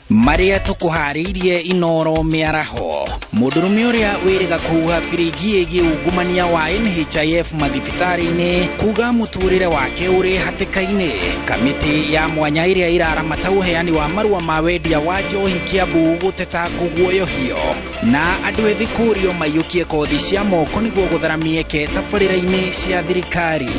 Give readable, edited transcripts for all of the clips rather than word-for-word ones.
Marĩa tũkũharĩirie Inoro mĩaraho. Mũndũrũme ũrĩa wĩrĩga kũhuha biringi ĩgiĩ ungumania wa NHIF mathibitarĩ-inĩ kuga mũtũrĩre wake ũrĩ hatĩka-inĩ. Kamĩtĩ ya mwanya ĩrĩa ĩraramata ũheani wa marũa ma wendia wa njohi Kiambu gũteta kũguoyohio. Na andũ ethĩ kũũrio maiyũkie kothi cia moko nĩguo gũthara mĩeke tabarĩra-inĩ cia thirikari.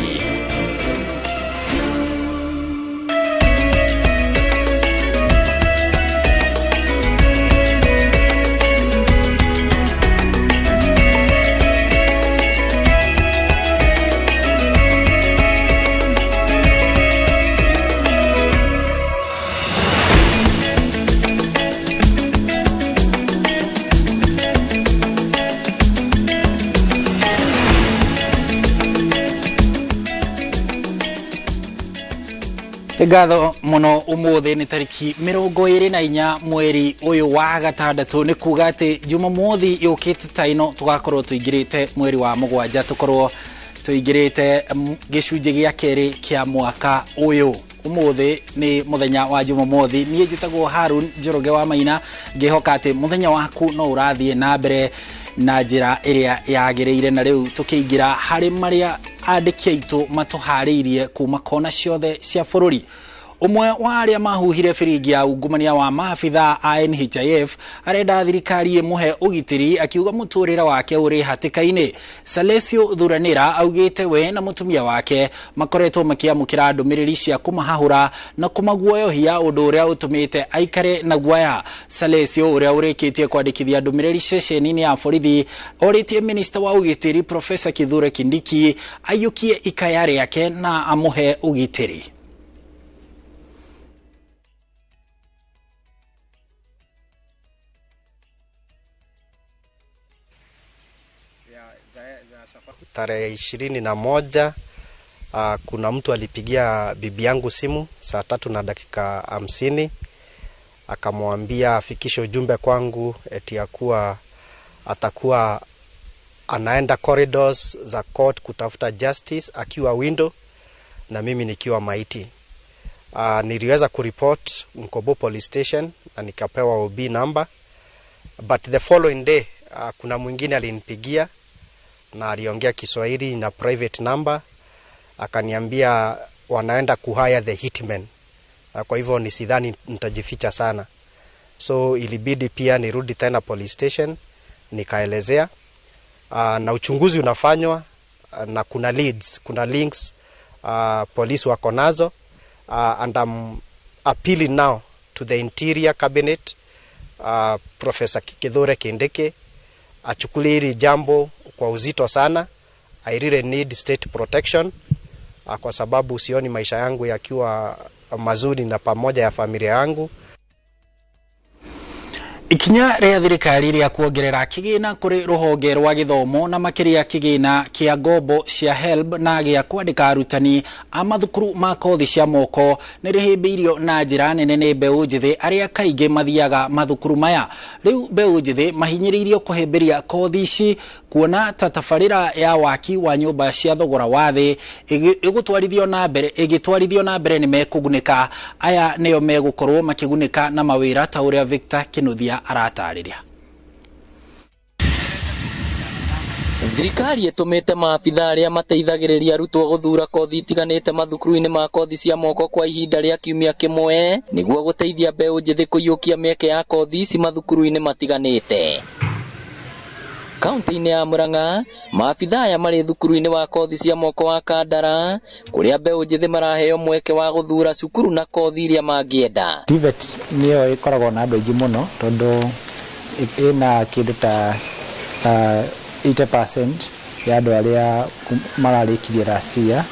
Ngatho muno umuthi ni tariki 24 mweri uyu wa gatandatu ni kuga ati Jumamothi yukite ta ino tugakorwo tuingirite mweri wa mugwanja tukorwo tuingirite gicunji gia keri kia mwaka uyu. Umuthi ni muthenya wa Jumamothi. Nie njitagwo Harun Njoroge wa Maina, ngihoka ati muthenya waku no urathie na mbere na njira iria yagiriire. Na riu tukiingira hari maria andĩki aitũ matũharĩirie kuma kona ciothe cia bũrũri. Ũmwe wa arĩa mahuhire biringi ya ungumania wa maabitha a NHIF arenda thirikari ĩmũhe ũgitĩri akiuga mũtũrĩre wake ũrĩ hatĩka-inĩ. Salesio Thuranĩra augĩte we na mũtumia wake makoretwo makĩamũkĩra ndũmĩrĩri cia kũmahahũra na kũmaguoyohia, ũndũ ũrĩa ũtũmĩte aikare na guoya. Salesio ũrĩa ũrĩkĩtie kwandĩkithia ndũmĩrĩri ceceni-inĩ ya borithi orĩtie minista wa ũgitĩri Professor Kithure Kindiki aiyũkie ikaya rĩake na amũhe ũgitĩri. Tarehe 21 kuna mtu alipigia bibi yangu simu saa 3:50 akamwambia afikishe ujumbe kwangu eti ya kuwa atakuwa anaenda corridors za court kutafuta justice akiwa window na mimi nikiwa maiti. Niliweza kureport Mkobo Police Station na nikapewa OB number, but the following day kuna mwingine alinipigia na aliongea Kiswahili na private number akaniambia wanaenda kuhire the hitman, kwa hivyo nisidhani nitajificha sana. So ilibidi pia nirudi tena police station nikaelezea, na uchunguzi unafanywa na kuna leads, kuna links, polisi wako nazo, and I'm appealing now to the interior cabinet, Professor Kithure Kindiki achukulie hili jambo kwa uzito sana. I really need state protection, kwa sababu sioni maisha yangu yakiwa mazuri na pamoja ya familia yangu. Ikinya rĩa thirikari rĩa kuongerera kĩgĩna kũrĩ rũhonge rwa gĩthomo na makĩria kĩgĩna kĩa ngombo cia HELB na gĩa kwandĩka arutani a mathukuru ma kothi cia moko nĩ rĩhĩmbĩirio na njĩra nene nĩ mbeũ njĩthĩ arĩa kaingĩ mathiaga mathukuru maya. Rĩu mbeũ njĩthĩ mahinyĩrĩirio kũhĩmbĩria kothi ici kuona ta tabarĩra ya waki wa nyũmba cia thogora wa thĩ ĩgũtwarithio na mbere ĩgĩtwarithio na mbere nĩ mekũgunĩka. Aya nĩo megũkorwo makĩgunĩka na mawĩra ta ũrĩa Victor Kinuthia aratarĩria. Thirikari ĩtũmĩte maabitha arĩa mateithagĩrĩria arutwo gũthura kothi itiganĩte mathukuru-inĩ ma kothi cia moko kwa ihinda rĩa kiumia kĩmwe nĩguo gũteithia mbeũ njĩthĩ kũiyũkia mĩeke ya kothi ici mathukuru-inĩ matiganĩte. Kaunti-inĩ ya Murang'a, maabitha aya marĩ thukuru-inĩ wa kothi cia moko wa Kandara kũrĩa mbeũ njĩthĩ maraheo mweke wa gũthura cukuru na kothi iria mangĩenda. TVET nĩyo ĩkoragwo na andũ aingĩ mũno tondũ ĩna kĩndũ ta 80% ya andũ arĩa mararĩkirie last year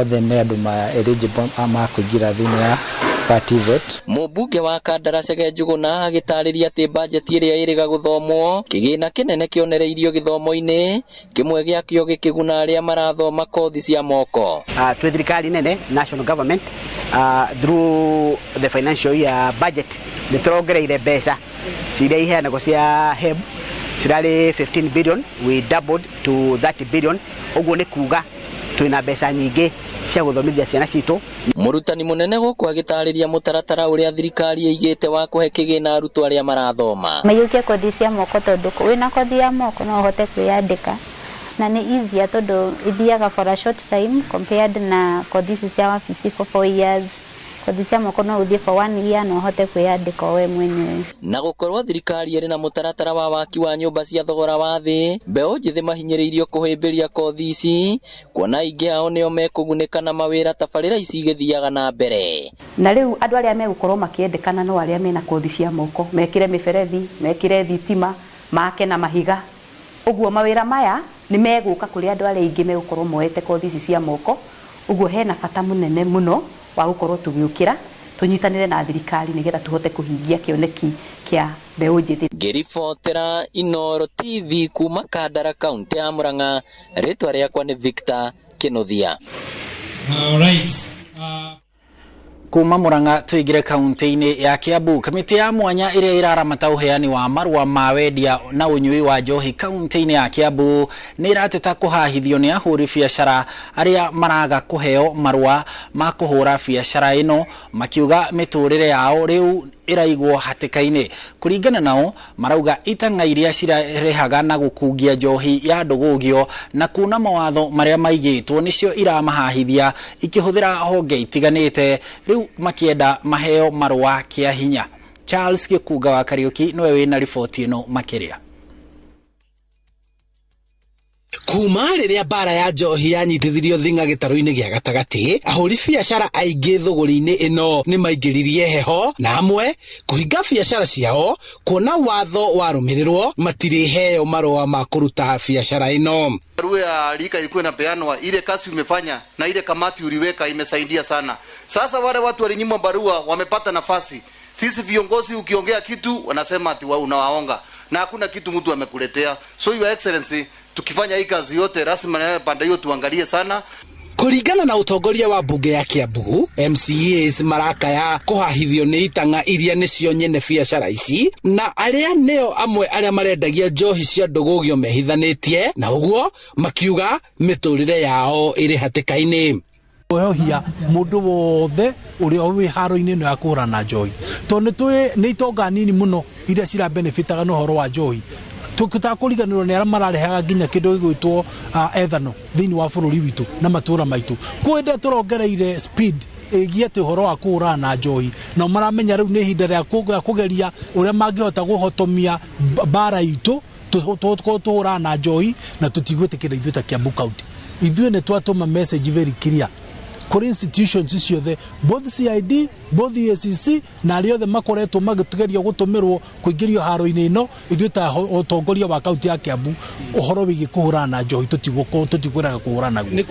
othe nĩ andũ ma eligible ma kũingĩra thĩinĩ wa TVET. Mũmbunge wa Kandara Chege Njuguna agĩtarĩria atĩ bajeti ĩrĩa ĩrĩga gũthomwo kĩgĩna kĩnene kĩonereirio gĩthomo-inĩ kĩmwe gĩakĩo gĩkĩguna arĩa marathoma kothi cia moko. Twĩ thirikari nene national government, through the financial year budget nĩ tũrongereire mbeca ciria iheanagwo cia HELB cirarĩ 15 billion, we doubled to 30 billion. Ũguo nĩ kuga twĩna mbeca nyingĩ cia gũthomithia ciana citũ. Mũrutani mũnene gũkũ agĩtarĩria mũtaratara ũrĩa thirikari ĩigĩte wa kũhe kĩgĩna arutwo arĩa marathoma. Maiyũkie kothi cia moko tondũ wĩna kothi ya moko no ũhote kwĩyandĩka na nĩ easier tondũ ithiaga for a short time compared na kothi ici cia wabici for 4 years. Kothi cia moko no ũthiĩ for 1 year na ũhote kwĩyandĩka we mwenyewe. Na gũkorwo thirikari ĩrĩ na mũtaratara wa waki wa nyũmba cia thogora wa thĩ, mbeũ njĩthĩ mahinyĩrĩirio kũhĩmbĩria kothi ici kuona aingĩ ao nĩo mekũgunĩka na mawĩra tabarĩra ici igĩthiaga na mbere. Na rĩu andũ arĩa megũkorwo makĩendekana no arĩa mena kothi cia moko, mekĩre mĩberethi, mekĩre thitima, make na mahiga. Ũguo mawĩra maya nĩ megũka kũrĩ andũ arĩa aingĩ megũkorwo moete kothi ici cia moko. Ũguo hena bata mũnene mũno wa gũkorwo tũgĩũkĩra tũnyitanĩre na thirikari nĩgetha tũhote kũhingia kĩoneki kĩa mbeũ njĩthĩ. Ngĩribotera Inooro TV kuma Kandara kaunti ya Murang'a, rĩtwa rĩakwa nĩ Victor Kĩnuthia. All right. Kuma Murang'a tuingire kaunti-inĩ ya Kiambu. Kamĩtĩ ya mwanya ĩrĩa ĩraramata ũheani wa marũa ma wendia na ũnyui wa njohi kaunti-inĩ ya Kiambu nĩ ĩrateta kũhahithio nĩ ahũri biacara arĩa maraga kũheo marũa ma kũhũra biacara ĩno, makiuga mĩtũrĩre yao rĩu ĩraigwo hatĩka-inĩ. Kũringana nao marauga itang'a iria cirehaga na gũkungia njohi ya ndũgũgio na kuna mawatho marĩa maigĩtwo nĩcio iramahahithia ikĩhũthĩra honge itiganĩte, rĩu makĩenda maheo marũa kĩa hinya. Charles Gĩkunga wa Kariũki nĩwe wĩna riboti ĩno makĩria. Kuma rĩrĩa mbara ya njohi yanyitithirio thing'a gĩtarũ-inĩ gĩa gatagatĩ, ahũri biacara aingĩ thũgũrĩ-inĩ ĩno nĩ maingĩririe heho na amwe kũhinga biacara ciao kuona watho warũmĩrĩrwo matirĩheo marũa ma kũruta biacara ĩno. Barua ya lika ilikuwa inapeanwa, ile kazi umefanya na ile kamati uliweka imesaidia sana. Sasa wale watu walinyimwa barua wamepata nafasi. Sisi viongozi ukiongea kitu wanasema ati unawaonga na hakuna kitu mtu amekuletea. So Your Excellency, tukifanya hii kazi yote rasmi na pande hiyo tuangalie sana. Kũringana na ũtongoria wa bunge ya Kiambu, MCAs marakaya kũhahithio nĩ itang'a iria nĩcio nyene biacara ici na arĩa nĩo amwe arĩa marendagia njohi cia ndũgũgio mehithanĩtie, na ũguo makiuga mĩtũrĩre yao ĩrĩ hatĩka-inĩ. Kũhia mũndũ wothe ũrĩa wĩ haro-inĩ ĩno ya kũhũrana njohi, tondũ nĩ itonga nini mũno iria cirabenefitaga na ũhoro wa njohi. Tũtakũriganĩrwo nĩ arĩa mararehaga nginya kĩndũ gĩgwĩtwo ethano thĩinĩ wa bũrũri witũ na matũũra maitũ. Kwĩ hĩndĩ tũrongereire speed ĩgiĩ atĩ ũhoro wa kũhũrana na njohi, na maramenya rĩu nĩ ihinda rĩa kũgeria ũrĩa mangĩhota kũhotomia mbara itũ tũhũrana na njohi, na tũtigwĩtĩkĩra ithuĩ ta Kiambu County. Ithuĩ nĩ twatũma message very clear kũrĩ institutions ciothe, both CID, both EACC na arĩa othe makoretwo magĩtugeria gũtũmĩrwo kũingĩrio haro-inĩ ĩno. Ithuĩ ta ũtongoria wa kaunti ya Kiambu ũhoro wĩgiĩ kũhũrana na njohi tũtikwĩraga kũhũrana naguo.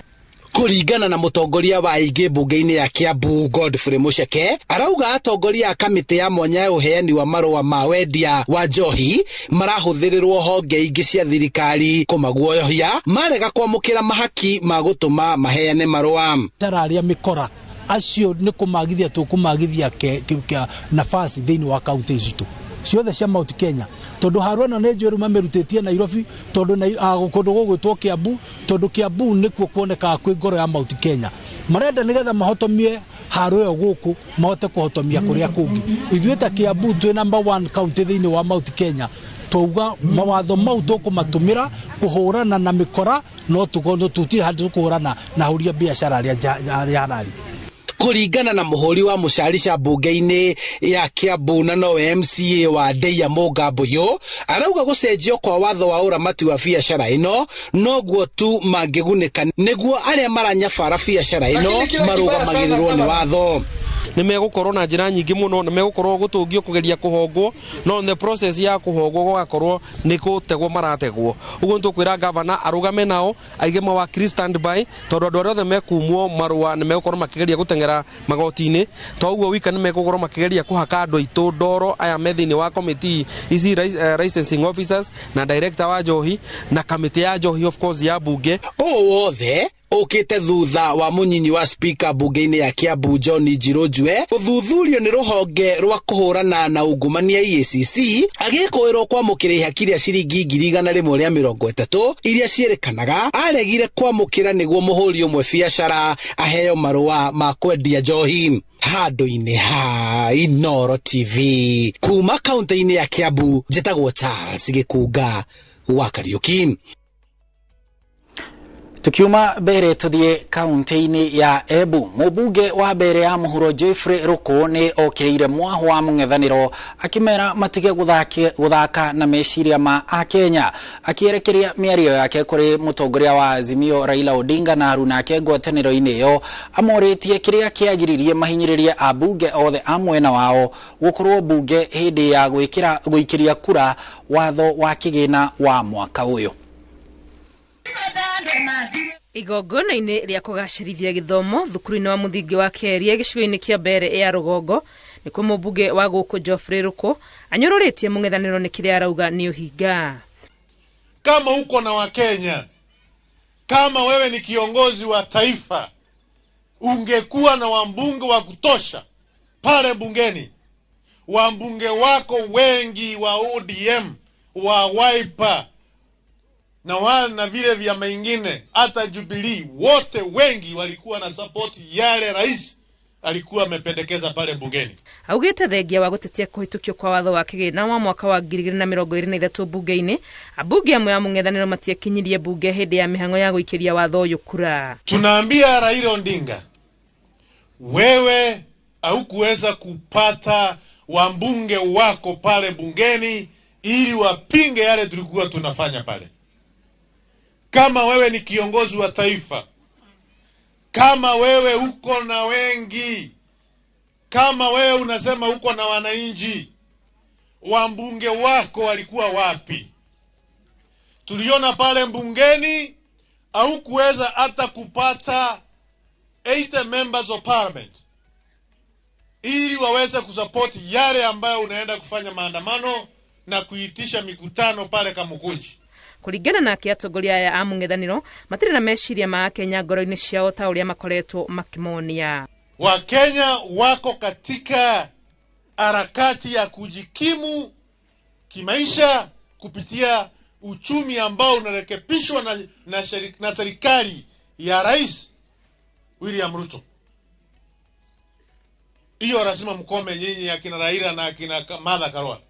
Kũringana na mũtongoria wa aingĩ mbunge-inĩ ya Kiambu Godfrey Mucheke, arauga atongoria a kamĩtĩ ya mwanya ya ũheani wa marũa ma wendia wa njohi marahũthĩrĩrwo honge ingĩ cia thirikari kũmaguoyohia marega kwamũkĩra mahaki ma gũtũma maheane marũa. Arĩa mĩkora acio nĩ kũmagithia tũkũmagithia nafasi thĩinĩ wa kaunti citũ ciothe cia Mount Kenya, tondũ haro ĩno nĩ njũru mamĩrutĩtie Nairobi, tondũ kũndũ gũgwĩtwo Kiambu, tondũ Kiambu nĩkuo kuonekaga kwĩ ngoro ya Mount Kenya. Marenda nĩgetha mahotomie haro ĩyo gũkũ mahote kũhotomia kũrĩa kũngĩ. Ithuĩ ta Kiambu twĩ number 1 county thĩinĩ wa Mount Kenya, twauga mawatho mau tũkũmatũmĩra kũhũrana na mĩkora, no tũtirĩ handũ tũkũhũrana na ahũri a biacara arĩa harari. Kũringana na mũhũri wa mũcarica mbunge-inĩ ya Kiambu na nowe MCA wa Ndeia Mũngambũyũ, arauga gũcenjio kwa watho wa ũramati wa biacara ĩno noguo tu mangĩgunĩka nĩguo arĩa maranyabara biacara ĩno marũgamagĩrĩrwo nĩ watho. Nĩ megũkorwo na njĩra nyingĩ mũno, nĩ megũkorwo gũtũngio kũgeria kũhongwo, no the process ya kũhongwo gũgakorwo nĩ gũtegwo marategwo. Ũguo nĩ tũkwĩra gavana arũgame nao aige mawakiri standby, tondũ andũ arĩa othe mekumwo marũa nĩ megũkorwo makĩgeria gũteng'era magoti-inĩ. To ũguo wika nĩ megũkorwo makĩgeria kũhaka andũ aitũ ndoro aya me thĩinĩ wa committee ici, licensing officers na director wa njohi na kamĩtĩ ya njohi of course ya bunge. Ũũ wothe Ũkĩte thutha wa mũnyinyi wa speaker bunge-inĩ ya Kiambu John Njiru Njue gũthuthurio nĩ rũhonge rwa kũhũrana na ungumania EACC agĩkũĩrwo kwamũkĩra ihaki rĩa ciringi 130,000 iria ciĩrĩkanaga aregire kwamũkĩra nĩguo mũhũri ũmwe biacara aheo marũa ma kwendia njohi. Handũ-inĩ ha Inooro TV kuma kaunti-inĩ ya Kiambu, njĩtagwo Charles Gĩkunga wa Kariuki. Tukiuma mbere tuthie kaunti-inĩ ya Embu, mũmbunge wa mbere ya mũhuro Jeffrey Ruku nĩ okĩrĩire mwaho wa mũng'ethanĩro akĩmera matige gũthaka na meciria ma akenya, akĩerekeria mĩario yake kũrĩ mũtongoria wa Azimio Raila Odinga na aruna ake ngwatanĩro-inĩ ĩyo, amorĩtie kĩrĩa kĩagiririe mahinyĩrĩrie ambunge othe a mwena wao gũkorwo mbunge hĩndĩ ya gwĩkĩria kura watho wa kĩgĩna wa mwaka ũyũ. Igongona-inĩ rĩa kũgacĩrithia gĩthomo thukuru-inĩ wa mũthingi wa Keria gĩcigo-inĩ kĩa Mbere ya Rũgongo nĩkuo mũmbunge wa gũkũ Geoffrey Ruku anyũrũrĩtie mũng'ethanĩro nĩ kĩrĩa arauga nĩ ũhinga. Kama uko na Wakenya, kama wewe ni kiongozi wa taifa, ungekuwa na wambunge wa kutosha pale bungeni. Wambunge wako wengi wa ODM, wa Wiper na wana vile vya mengine, hata Jubilee, wote wengi walikuwa na support yale rais alikuwa amependekeza pale bungeni. Augite thengia wa gutetia kuhitukio kwa watho wa kigina wa mwaka wa 2023 bunge-ini, ambunge amwe a mũng'ethanĩro matiakinyirie bunge hĩndĩ ya mĩhang'o ya gũikĩria watho ũyũ kura. Tunaambia Raila Odinga, wewe haukuweza kupata wambunge wako pale bungeni ili wapinge yale tulikuwa tunafanya pale. Kama wewe ni kiongozi wa taifa, kama wewe uko na wengi, kama wewe unasema uko na wananchi, wambunge wako walikuwa wapi? Tuliona pale bungeni haukuweza hata kupata 8 members of parliament ili waweze kusupport yale ambayo unaenda kufanya maandamano na kuitisha mikutano pale Kamukunji. Kuringana nake atongoria aya a mũng'ethanĩro matirĩ na meciria ma Akenya ngoro-inĩ ciao ta ũrĩa makoretwo makĩmonia. Wakenya wako katika harakati ya kujikimu kimaisha kupitia uchumi ambao unarekebishwa na serikali ya Rais William Ruto. Hiyo lazima mkome nyinyi akina Raila na akina Martha Karua.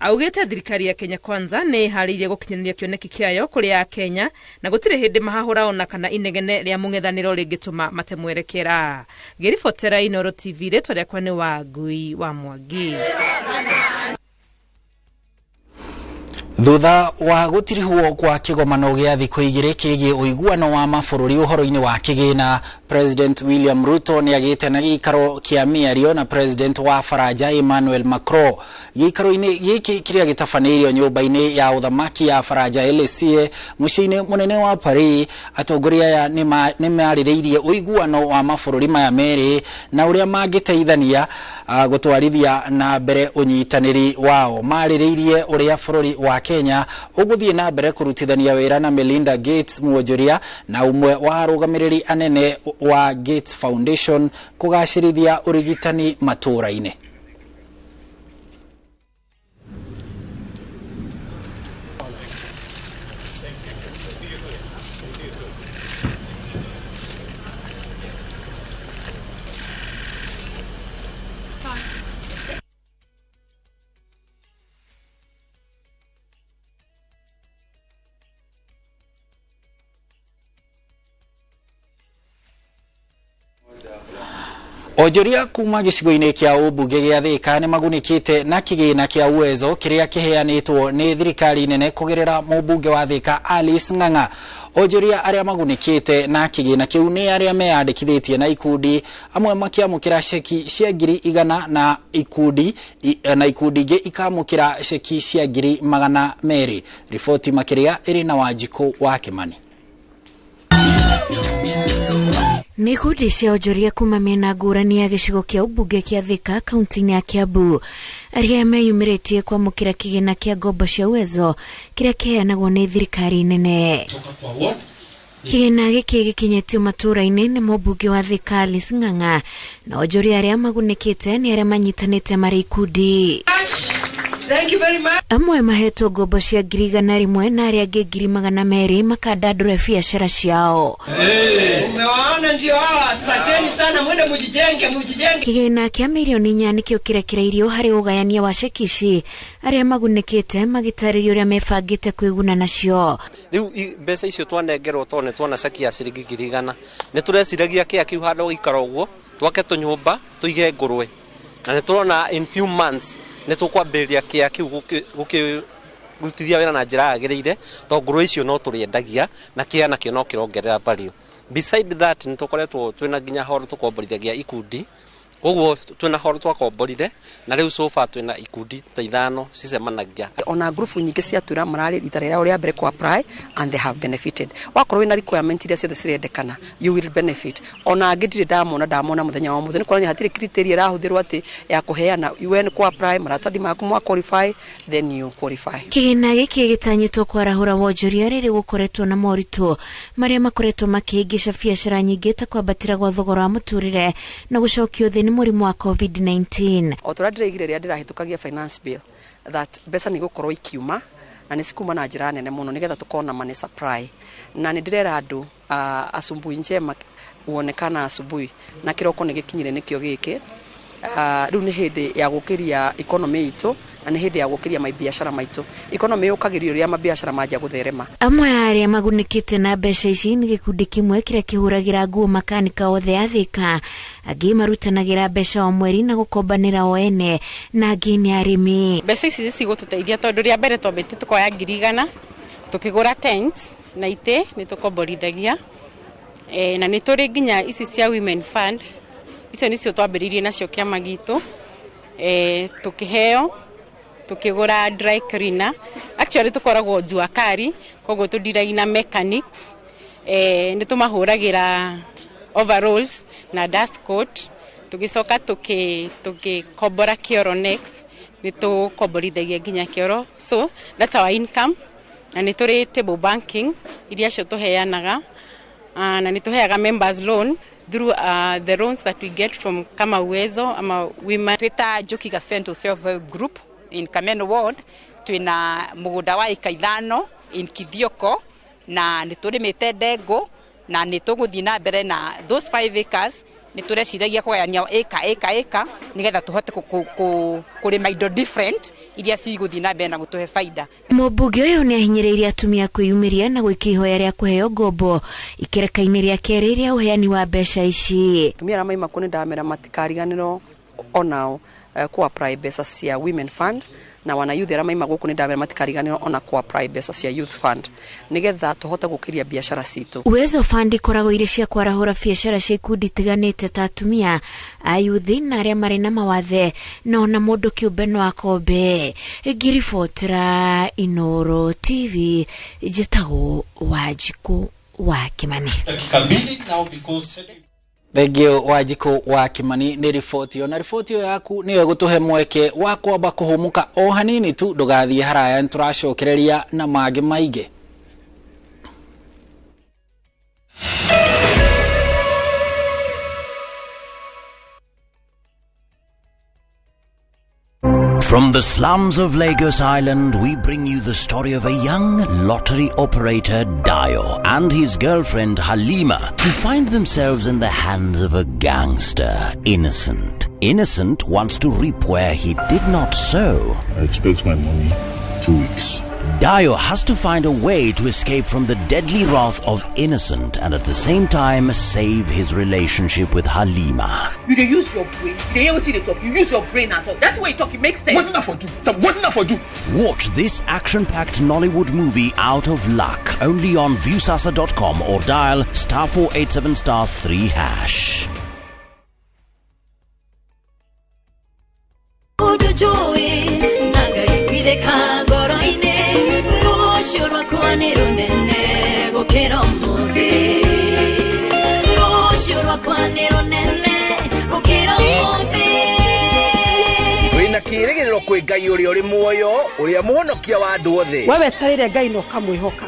Augite thirikari ya Kenya Kwanza nĩ ĩharĩirie gũkinyanĩria kĩoneki kĩayo kũrĩ Akenya na gũtirĩ hĩndĩ mahahũra ona kana inegene rĩa mũng'ethanĩro rĩngĩtũma mate mwerekera. Ngĩribotera Inooro TV, rĩtwa rĩakwa nĩ Wangui wa Mwangi. Thutha wa gũtirihwo kwa kĩgomano gĩa thikũ igĩrĩ kĩgiĩ ũiguano wa mabũrũri ũhoro-inĩ wa kĩgĩna, President William Ruto nĩagĩte na gĩikaro kĩa mĩario na President wa Faranja Emmanuel Macron. Gĩikaro-inĩ gĩkĩ kĩrĩa gĩtabanĩirio nyũmba-inĩ ya ũthamaki ya Faranja Elysee mũciĩ-inĩ mũnene wa Paris, atongoria aya nĩmarĩrĩirie ũiguano wa mabũrũri maya merĩ na ũrĩa mangĩteithania gũtwarithia na mbere ũnyitanĩri wao. Marĩrĩirie ũrĩa bũrũri wa Kenya ũgũthiĩ na mbere kũrutithania wĩra na Melinda Gates mwonjoria na ũmwe wa arũgamĩrĩri anene wa Gates Foundation kũgacĩrithia ũrigitani matũũra-inĩ. Onjoria kuma gĩcigo-inĩ kĩa ũmbunge gĩa Thika nĩ magunĩkĩte na kĩgĩna kĩa Uwezo kĩrĩa kĩheanĩtwo nĩ thirikari nene kũgerera mũmbunge wa Thika Alice Ng'ang'a. Onjoria arĩa magunĩkĩte na kĩgĩna kĩu nĩ arĩa meyandĩkithĩtie na ikundi, amwe makĩamũkĩra ceki cia 100,000 na ikundi ingĩ ikamũkĩra ceki cia 200,000. Riboti makĩria ĩrĩ na Wanjikũ wa Kĩmani. Nĩ ikundi cia onjoria kuma mĩena ngũrani ya gĩcigo kĩa ũmbunge kĩa Thika kaunti-inĩ ya Kiambu arĩa meyumĩrĩtie kwamũkĩra kĩgĩna kĩa ngombo cia Uwezo kĩrĩa kĩheanagwo nĩ thirikari nene. Kutoka kwa ward Kĩgĩna gĩkĩ gĩkinyĩtio matũũra-inĩ nĩ mũmbunge wa Thika Alice Ng'ang'a na onjoria arĩa magunĩkĩte nĩ arĩa manyitanĩte marĩ ikundi. Thank you very much. Amwe mahetwo ngombo cia 100,000 na arĩa angĩ 200,000 makandandũre biacara ciao. Umewaona ndio hawa, asanteni sana, mwende mujijenge, mujijenge. Kĩgĩna kĩa 4 million nĩkĩo kĩrekereirio harĩ ũgayania wa ceki ici, arĩa magunĩkĩte magĩtarĩria ũrĩa mebangĩte kwĩguna nacio. Rĩu mbeca icio twanengerwo tondũ nĩ tuona ceki ya ciringi 100,000, nĩ tũreciragia kĩa kĩu handũ gũikara ũguo twake tũnyũmba tũige ngũrwe, na nĩ tũrona in few months nĩ tũkwambĩrĩria kĩa kĩu gũkĩrutithia wĩra na njĩra yagĩrĩire, tondũ ngũrwe icio no tũrĩendagia na kĩa nakĩo no kĩrongerera value. Beside that, nĩ tũkoretwo twĩna nginya horo tũkomborithagia ikundi, koguo twĩna horo twakomborire na rĩu so far twĩna ikundi ta 5 cicemanagia. Ona ngurubu nyingĩ ciatwĩra mararĩ rita rĩao rĩa mbere ku apply and they have benefited. Wakorwo wĩna requirement iria ciothe cirendekana, you will benefit. Ona angĩ ndirĩ ndamona mũthenya wa mũthenya, nĩ kuonania hatirĩ criteria ĩrahũthĩrwo atĩ ya kũheana. When ku apply maratathi maku mwa qualify, then you qualify. Kĩgĩna gĩkĩ gĩtanyĩtwo kwarahũra wonjoria rĩrĩ gũkoretwo na moritũ marĩa makoretwo makĩhĩngĩca biacara nyingĩ ta kwambatĩra gwa thogora wa mũtũrĩre na gũcokio thĩ nĩ mũrimũ wa COVID-19. O ta ũrĩa ndĩraigire rĩrĩa ndĩrahĩtũkagia finance bill, that mbeca nĩ igũkorwo ikiuma na nĩ cikuma na njĩra nene mũno nĩgetha tũkorwo na money supply. Na nĩ ndĩrera andũ asubuhi njema huonekana asubuhi, na kĩroko nĩ gĩkinyire nĩkĩo gĩkĩ. Rĩu nĩ hĩndĩ ya gũkĩria economy itũ na nĩ hĩndĩ ya gũkĩria mabiacara maitũ. Economy yũkagĩrio rĩrĩa mabiacara manjia gũtherema. Amwe a arĩa magunĩkĩte na mbeca ici nĩ gĩkundi kĩmwe kĩrĩa kĩhũragĩra nguo makanika othe a Thika, angĩ marutanagĩra mbeca o mweri na gũkombanĩra o ene, na angĩ nĩ arĩmi. Mbeca ici cigũtũteithia tondũ rĩa mbere twambĩte tũkoya 100,000 tũkĩgũra tents na itĩ nĩ tũkomborithagia, na nĩ tũrĩ nginya ici cia women fund, icio nĩcio twambĩrĩirie nacio kĩama gitũ, tũkĩheo tukigura dry cleaner. Actually tukoragwo jua kari, koguo tũndiragia na mechanics, nĩ tũmahũragĩra overalls na dust coat, tugicoka tukikombora kĩoro. Next nĩ tũkomborithagia nginya kĩoro, so that's our income. Na nĩ tũrĩ table banking iria cio tũheanaga, na nĩ tũheaga members loan through the loans that we get from kama Uwezo ama women. Twita Njoki Gacento Self Help Group in Kameno Ward, twina mugunda wa ika 5 in Kithioko, na nĩ tũrĩmĩte ndengũ na nĩ tũgũthiĩ na mbere na those 5 acres. Nĩ tũreciragia kũgayania ĩka ĩka ĩka nĩgetha tũhote kũrĩma indo different iria cigũthiĩ na mbere na gũtũhe baida. Mũmbunge ũyũ nĩ ahinyĩrĩirie atumia kwĩyumĩria na gwĩka ihoya rĩa kũheo ngombo ikereka-inĩ rĩa kerĩ rĩa ũheani wa mbeca ici. Atumia arĩa maima kuo nĩ ndamera matikariganĩrwo onao ku apply mbeca cia women fund, na wana youth arĩa maima gũkũ nĩ ndamera matikariganĩrwo ona ku apply mbeca cia youth fund nĩgetha tũhote gũkĩria biacara citũ. Uwezo Fund ikoragwo irĩ cia kwarahũra biacara cia ikundi itiganĩte ta atumia, ayuthi na arĩa marĩ na mawathe, na ona mũndũ kĩũmbe no akombe. Ngiribotera Inoro TV, njĩtagwo Wanjikũ wa Kimani. Thengio Wanjikũ wa Kimani nĩ riboti ĩyo, na riboti ĩyo yaku nĩyo ĩgũtũhe mweke wa kwamba kũhũmũka o hanini tu, ndũgathiĩ haraya, nĩtũracokereria na mangĩ maingĩ. From the slums of Lagos Island, we bring you the story of a young lottery operator, Dio, and his girlfriend, Halima, who find themselves in the hands of a gangster, Innocent. Innocent wants to reap where he did not sow. I expect my money 2 weeks. Dio has to find a way to escape from the deadly wrath of Innocent and at the same time save his relationship with Halima. You dey use your brain. You dey hear wetin dey talk. You use your brain at all. That's why you talk. It makes sense. Wetin that for do? Wetin that for do? Watch this action-packed Nollywood movie Out of Luck only on Viusasa.com or dial *487*3#. Wĩna kĩĩrĩgĩrĩro kwĩ Ngai ũrĩa ũrĩ muoyo, ũrĩa mũhonokia wa andũ othe. We wetereire Ngai na ũkamwĩhoka,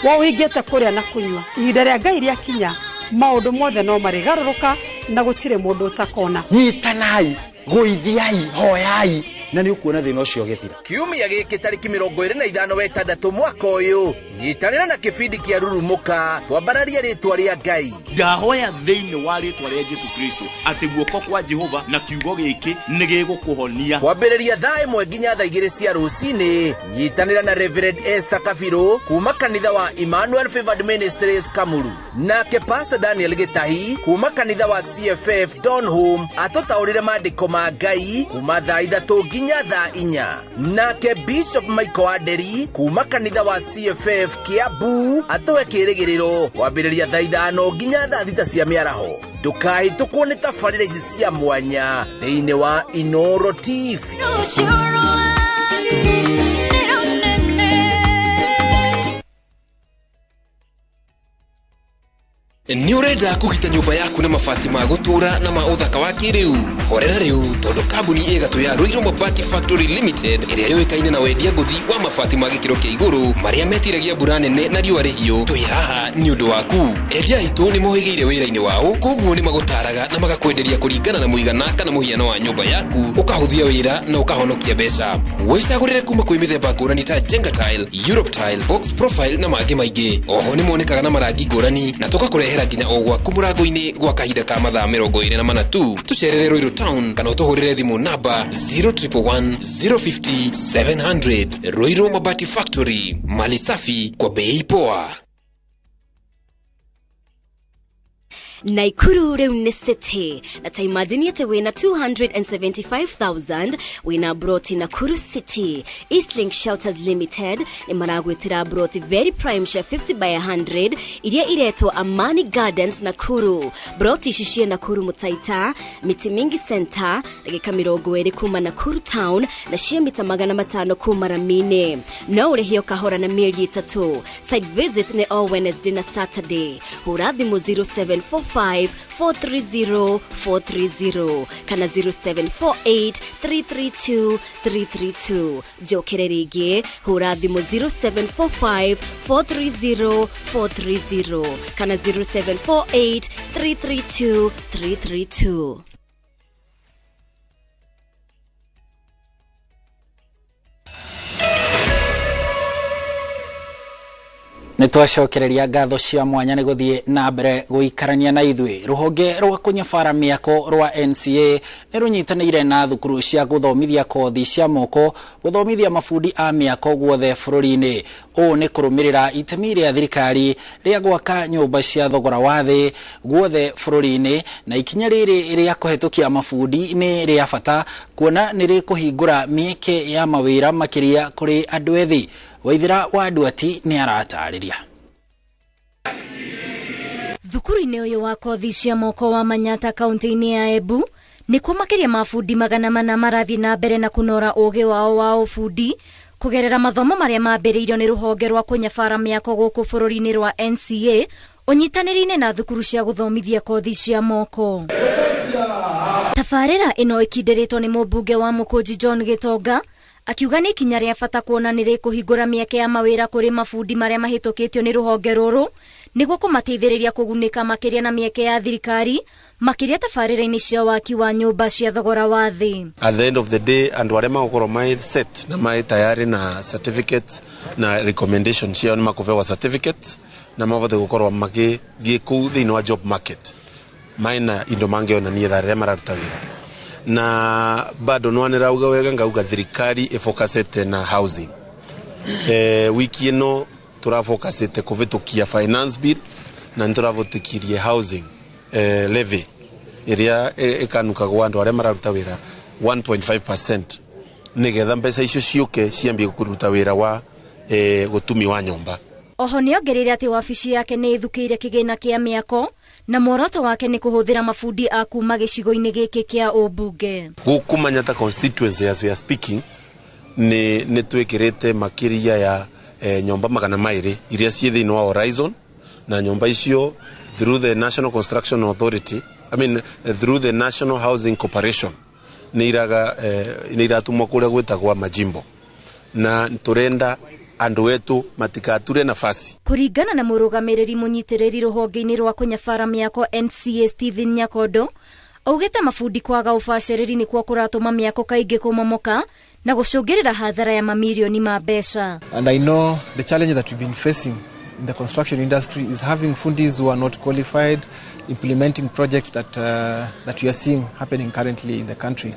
Wo ũhingĩte kũrĩa na kũnyua, ihinda rĩa Ngai rĩakinya maũndũ mothe no marĩgarũrũka na gũtirĩ mũndũ ũtakona. Nyitanai, gũithiai, hoyai, na nĩ ũkuona thĩna ũcio ũgĩthira. Kiumia gĩkĩ tarĩki 25 wa ĩtandatũ mwaka ũyũ, nyitanĩra na kĩbindi kĩa Rurumũka twambararie rĩtwa rĩa Ngai. Ndahoya thĩinĩ wa rĩtwa rĩa Jesu Kristo atĩ guoko kwa Jehova na kiugo gĩkĩ nĩ gĩgũkũhonia. Kwambĩrĩria thaa 1 nginya thaa 2 cia rũcinĩ, nyitanĩra na Reverend Esther Kabiru kuma kanitha wa Emmanuel Favored Ministries Kamuru, nake Pastor Daniel Gĩtahi kuma kanitha wa CFF Donholm atũtaũrĩre maandĩko ma Ngai kuma thaa 3 nginya thaa 4, nake Bishop Michael Wanderi kuma kanitha wa CFF Kiambu atũhe kĩrĩgĩrĩro kwambĩrĩria thaa 5 nginya thaa 6 cia mĩaraho. Ndũkahĩtũkwo nĩ tabarĩra ici cia mwanya thĩinĩ wa Inoro TV. Nĩ ũrenda kũgita nyũmba yaku na mabati ma gũtũũra na ma ũthaka wa kĩrĩu? Horera rĩu tondũ kambuni ĩgatũ ya Ruiru Mabati Factory Limited ĩrĩa yũĩkaine na wendia ngũthi wa mabati ma gĩkĩro kĩa igũrũ marĩa metiragia mbura nene na riũa rĩhiũ, twĩ haha nĩ ũndũ waku. Endia aitũ nĩ mohĩgĩire wĩra-inĩ wao, koguo nĩ magũtaraga na magakwenderia kũringana na mũigana kana mũhiano wa nyũmba yaku, ũkahũthia wĩra na ũkahonokia mbeca. Wĩcagũrĩre kuma kwĩ mĩthemba ngũrani ta Jenga Tile, Europe Tile, Box Profile na mangĩ maingĩ. Oho nĩ monekaga na marangi ngũrani na tũgakũrehera nginya o gwaku mũrango-inĩ gwa kahinda ka mathaa 24 tu. Tũcerere Ruiru Town kana ũtũhũrĩre thimũ namba 0111 050 700. Ruiru Mabati Factory, mali safi kwa bei poa. Naikuru rĩu nĩ city na ta imagine atĩ wĩna 275,000 wĩna broti Nakuru City. Eastlink Shelters Limited nĩ maragwĩtĩra broti very prime cia 50 by 100 iria iretwo Amani Gardens Nakuru. Broti ici ciĩ Nakuru Mutaita, Miti Mingi Center, ndagĩka 20 kuma Nakuru Town na ciĩ mita 500 kuma Ramini. No ũrĩhio kahora na mĩeri 3. Site visit nĩ all Wednesday na Saturday. Hũra thimũ 0745 430 430 kana 0748 332 332. Njokere rĩngĩ, hũra thimũ 0745 430 430 kana 0748 332 332. Nĩ twacokereria ngatho cia mwanya nĩ gũthiĩ na mbere gũikarania na ithuĩ. Rũhonge rwa kũnyabara mĩako rwa NCA nĩ rũnyitanĩire na thukuru cia gũthomithia kothi cia moko gũthomithia mabundi a mĩako guothe bũrũri-inĩ. Ũũ nĩ kũrũmĩrĩra itemi rĩa thirikari rĩa gwaka nyũmba cia thogora wa thĩ guothe bũrũri-inĩ, na ikinya rĩrĩ rĩa kũhetũkia mabundi nĩ rĩa bata kuona nĩ rĩkũhingũra mĩeke ya mawĩra makĩria kũrĩ andũ ethĩ. Waithira wa Nduati nĩ aratarĩria. Thukuru-inĩ ũyũ wa kothi cia moko wa Manyata kaunti-inĩ ya Embu nĩkuo makĩria ma bundi 400 marathiĩ na mbere na kũnora ũgĩ wao wa ũbundi kũgerera mathomo marĩa mambĩrĩirio nĩ rũhonge rwa kũnyabara mĩako gũkũ bũrũri-inĩ rwa NCA ũnyitanĩri-inĩ na thukuru cia gũthomithia kothi cia moko. Tabarĩra ĩno ĩkindĩrĩtwo nĩ mũmbunge wa Mũkũnji John Gĩtonga akiuga nĩ ikinya rĩa bata kuona nĩ rĩkũhingũra mĩeke ya mawĩra kũrĩ mabundi marĩa mahĩtũkĩtio nĩ rũhonge rũrũ nĩguo kũmateithĩrĩria kũgunĩka makĩria na mĩeke ya thirikari makĩria tabarĩra-inĩ cia waki wa nyũmba cia thogora wa thĩ. At the end of the day andũ arĩa magũkorwo mai set na mai tayari na certificate na recommendation ciao nĩ makũbewa certificate na mabote gũkorwo magĩthiĩ kũu thĩinĩ wa job market maina indo mangĩonania thaa rĩrĩa mararuta wĩra. Na bado nwanirauga wega ngauga thirikari ifocusete na housing. Wiki ino turafocusete kuvitukia finance bill na nituravutikirie housing levy iria ikanukagwo andu aria mararuta wira 1.5% nigetha mbeca icio ciuke ciambie kuruta wira wa gutumi wa nyomba. Oho nĩongereire atĩ wabici yake nĩ ĩthukĩire kĩgĩna kĩa mĩako na muoroto wake nĩ kũhũthĩra mabundi a kuma gĩcigo-inĩ gĩkĩ kĩa ũmbunge. Gũkũ Manyata constituency as we are speaking nĩ twĩkĩrĩte makĩria ya nyomba 200 iria ciĩ thĩinĩ wa Horizon, na nyomba icio through the National Construction Authority, I mean through the National Housing Corporation nĩ iratumwo kũrĩa gwĩtagwo majimbo, na tũrenda Andu wetu matikature nafasi. Kuringana na murugamiriri munyitiriri ruhonge-ini rwa kunyabara miako NCA Stephen Nyakondo augite mabundi kwaga ubacereri nikuo kuratuma miako kaingi kumomoka na gucungirira hathara ya mamirioni ma mbeca. And I know the challenge that we've been facing in the construction industry is having fundis who are not qualified implementing projects that we are seeing happening currently in the country.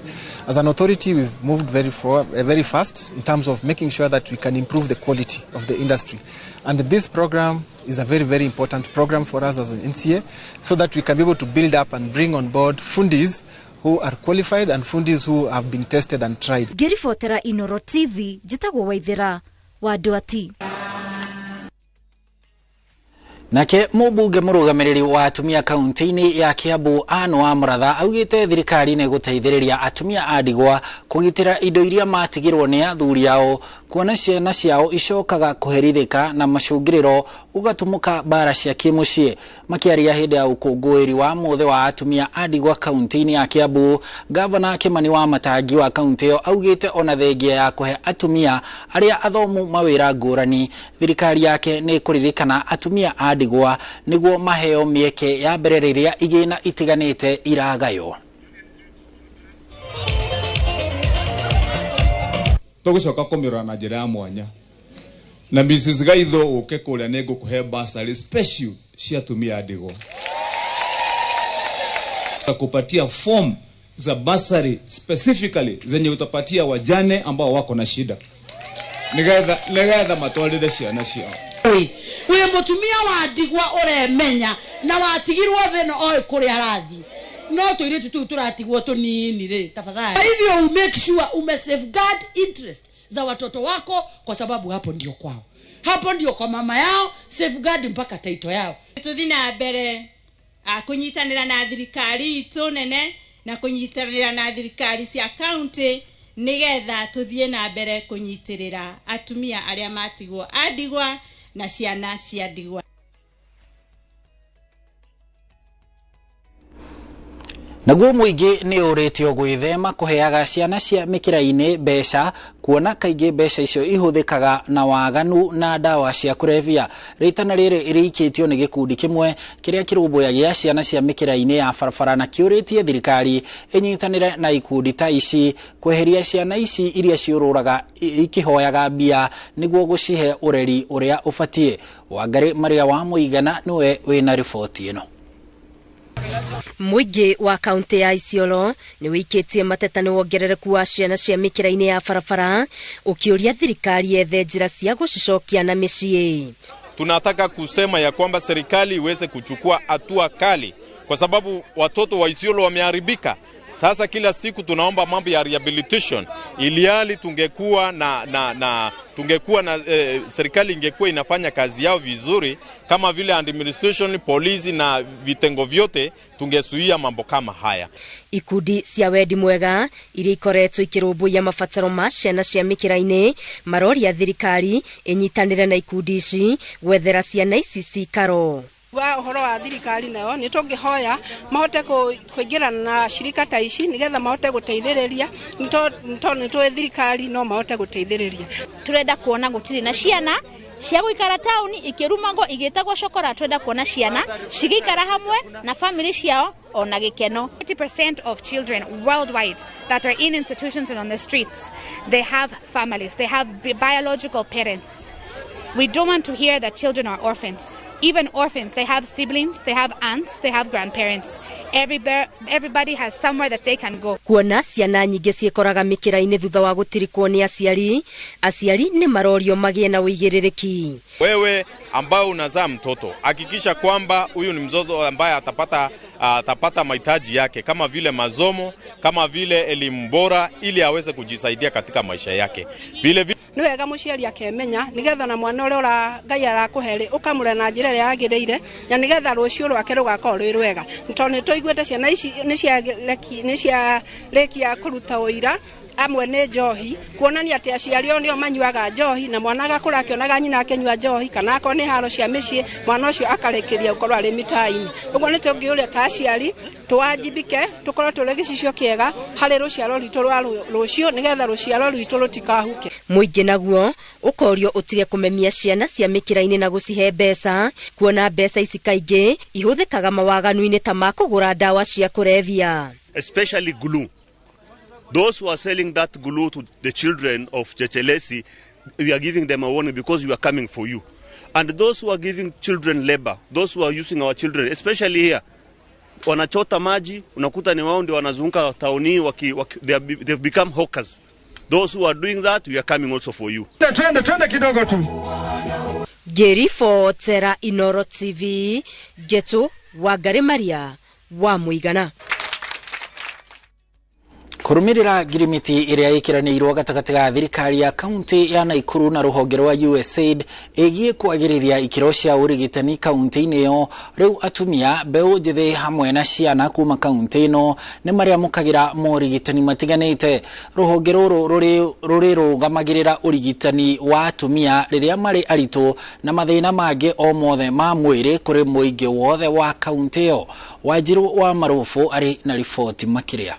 As an authority, we've moved very fast in terms of making sure that we can improve the quality of the industry. And this program is a very, very important program for us as an NCA, so that we can be able to build up and bring on board fundis who are qualified and fundis who have been tested and tried. Ngĩribotera Inoro TV, njĩtagwo Waithera wa Ndwati. Nake mũmbunge mũrũgamĩrĩri wa atumia kaunti-inĩ ya Kiambu Anne wa Mũratha augĩte thirikari nĩ gũteithĩrĩria atumia a ndigwa kũgitĩra indo iria matigirwo nĩ athuri ao kuona ciana ciao icokaga kũherithĩka na macũngĩrĩro gũgatumũka mbara cia kĩmũciĩ. Makĩaria hĩndĩ ya ũkũngũĩri wa mũthĩ wa atumia a ndigwa kaunti-inĩ ya Kiambu, Gavana Kimani wa Matangi wa kaunti ĩyo augĩte ona thengia ya kũhe atumia arĩa athomu mawĩra ngũrani, thirikari yake nĩ kũririkana atumia a ndigwa niguo maheo mieke ya mbere rĩrĩa igĩna itiganĩte iragaywo. Tũgũcoka kũmĩrora na njĩra ya mwanya na Mrs. Gaitho ũke kũrĩa nĩ ngũkũhe bursary special cia atumia a ndigwa, kupatia form za bursary specifically zenye utapatia wajane ambao wako na shida nigetha matwarire ciana ciao. Wi mutumia wa ndigwa uremenya na watigirwo thino oi kuria arathi no tuiritu tu turatigwo tunini ri tafadhali. Hivyo make sure ume safeguard interest za watoto wako, kwa sababu hapo ndio kwao, hapo ndio kwa mama yao, safeguard mpaka title yao. Tuthi na mbere kunyitanira na thirikari itu nene na kunyitanira na thirikari cia county nigetha tuthie na mbere kunyitirira atumia aria matigwo a ndigwa na ciana cia ndigwa. Naguo mũingĩ nĩ ũrĩtio gwĩthema kũheaga ciana cia mĩkĩra-inĩ mbeca kuona kaingĩ mbeca icio ihũthĩkaga na waganu na ndawa cia kũrebia. Rĩtana rĩrĩ rĩikĩtio nĩ gĩkundi kĩmwe kĩrĩa kĩrũmbũyagia ciana cia mĩkĩra-inĩ ya barabara na kĩũrĩtie thirikari ĩnyitanĩre na ikundi ta ici kweheria ciana ici iria ciũrũraga ikĩhoyaga mbia nĩguo gũcihe ũreri ũrĩa ũbatiĩ. Wangari Maria wa Mũigana nĩwe wĩna riboti ĩno. Mũingĩ wa kaunti ya Isiolo nĩ wĩikĩtie mateta nĩ wongerereku wa ciana cia mĩkĩra-inĩ ya barabara ũkĩũria thirikari yethe njĩra cia gũcicokia na mĩciĩ. Tunataka kusema ya kwamba serikali iweze kuchukua hatua kali kwa sababu watoto wa Isiolo wameharibika. Sasa kila siku tunaomba mambo ya rehabilitation, iliali tungekuwa na tungekuwa na serikali ingekuwa inafanya kazi yao vizuri kama vile administration, polisi na vitengo vyote, tungezuia mambo kama haya. Ikundi cia wendi mwega iria ikoretwo ikĩrũmbũiya mabataro ma ciana cia mĩkĩra-inĩ maroria thirikari ĩnyitanĩre na ikundi ici gwethera ciana ici cikaro. Wa uhoro wa thirikari nayo ni tũngĩhoya mahote kũingĩrana na shirika ta ici nigetha mahote gũteithĩrĩria, nĩ tũĩ thirikari no mahote gũteithĩrĩria. Turenda kuona gũtirĩ na ciana cia gũikara taũni ikĩrumagwo igĩtagwo cokora, turenda kuona ciana cigĩikara hamwe na family ciao ona gĩkeno. 80% of children worldwide that are in institutions and on the streets, they have families, they have biological parents. We don't want to hear that children are orphans. Even orphans, they have siblings, they have aunts, they have grandparents. Everybody has somewhere that they can go. Kuona ciana nyingĩ ciĩkoraga mĩkĩra-inĩ thutha wa gũtirikwo nĩ aciari, aciari nĩ marorio magĩe na ũigĩrĩrĩki. Wewe ambao unazaa mtoto, hakikisha kwamba huyu ni mzozo ambaye atapata mahitaji yake kama vile masomo, kama vile elimu bora, ili aweze kujisaidia katika maisha yake. Vile nĩ wega mũciari akemenya nigetha na mwana ũrĩa ũra Ngai arakũhe rĩ ũkamũrera na njĩra ĩrĩa yagĩrĩire na nigetha rũciũ rwake rũgakorwo rwĩ rwega, tondũ nĩ tũiguĩte ciana ici nĩ ciarĩkia kũruta ũira Amwe nĩ njohi, kuonania atĩ aciari o nĩo manyuaga njohi, na mwana agakũra akĩonaga nyina akĩnyua njohi, kana akorwo nĩ haro cia mĩciĩ, mwana ũcio akarĩkĩria gũkorwo arĩ mĩtaa-inĩ. Ũguo nĩ tũngĩũria ta aciari tũwajibike, tũkorwo tũrĩ gĩcicio kĩega harĩ rũciaro rwitũ rwa rũciũ, nĩgetha rũciaro rwitũ rũtikahuke. Mũingĩ naguo ũkorio ũtige kũmemia ciana cia mĩkĩra-inĩ na gũcihe mbeca, kuona mbeca ici kaingĩ ihũthĩkaga mawaganu-inĩ ta ma kũgũra ndawa cia kũrebia. Especially glue. Those who are selling that glue to the children of Chechelesi, we are giving them a warning because we are coming for you. And those who are giving children labor, those who are using our children, especially here, wanachota maji, unakuta ni wao ndio wanazunguka tauni, they've become hawkers. Those who are doing that, we are coming also for you. Twende, twende kidogo tu. Ngĩribotera Inoro TV, Ngetu Wangari Maria wa Mũigana. Kũrũmĩrĩra ngirimiti ĩrĩa ĩkĩranĩirwo gatagatĩ ga thirikari ya kaunti ya Nakuru na rũhonge rwa USAID ĩgiĩ kwagĩrĩria ikĩro cia ũrigitani kaunti-inĩ ĩyo, rĩu atumia, mbeũ njĩthĩ hamwe na ciana kuma kaunti ĩno nĩ marĩamũkagĩra morigitani matiganĩte. Rũhonge rũrũ rũrĩrũgamagĩrĩra ũrigitani wa atumia rĩrĩa marĩ aritũ na mathĩna mangĩ o mothe ma mwĩrĩ kũrĩ mũingĩ wothe wa kaunti ĩyo. Wanjiru wa Marũbũ arĩ na riboti makĩria.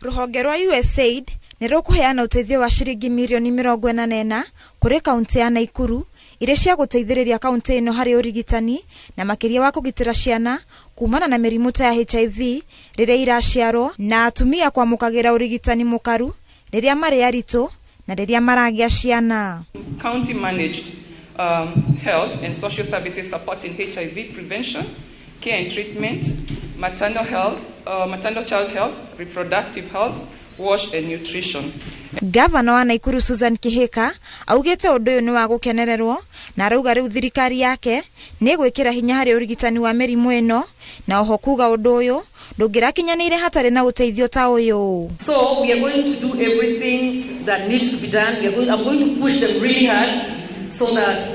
Rũhonge rwa USAID nĩ rũkũheana ũteithio wa ciringi mirioni 44 kũrĩ kaunti ya Nakuru iria cia gũteithĩrĩria kaunti ĩno harĩ ũrigitani na makĩria wa kũgitĩra ciana kumana na mĩrimũ ta ya HIV rĩrĩa iraciarwo, na atumia kwamũkagĩra ũrigitani mũkaru rĩrĩa marĩ aritũ na rĩrĩa maragĩa ciana. County managed health and social services supporting HIV prevention, care and treatment, maternal health, maternal child health, reproductive health, wash and nutrition. Gavana wa Nakuru Susan Kihika augĩte ũndũ ũyũ nĩ wa gũkenererwo na arauga rĩu thirikari yake nĩ ĩgwĩkĩra hinya harĩ ũrigitani wa mĩrimũ ĩno, na oho kuga ũndũ ũyũ ndũngĩrakinyanĩire hatarĩ na ũteithio ta ũyũ. So we are going to do everything that needs to be done. I'm going to push them really hard so that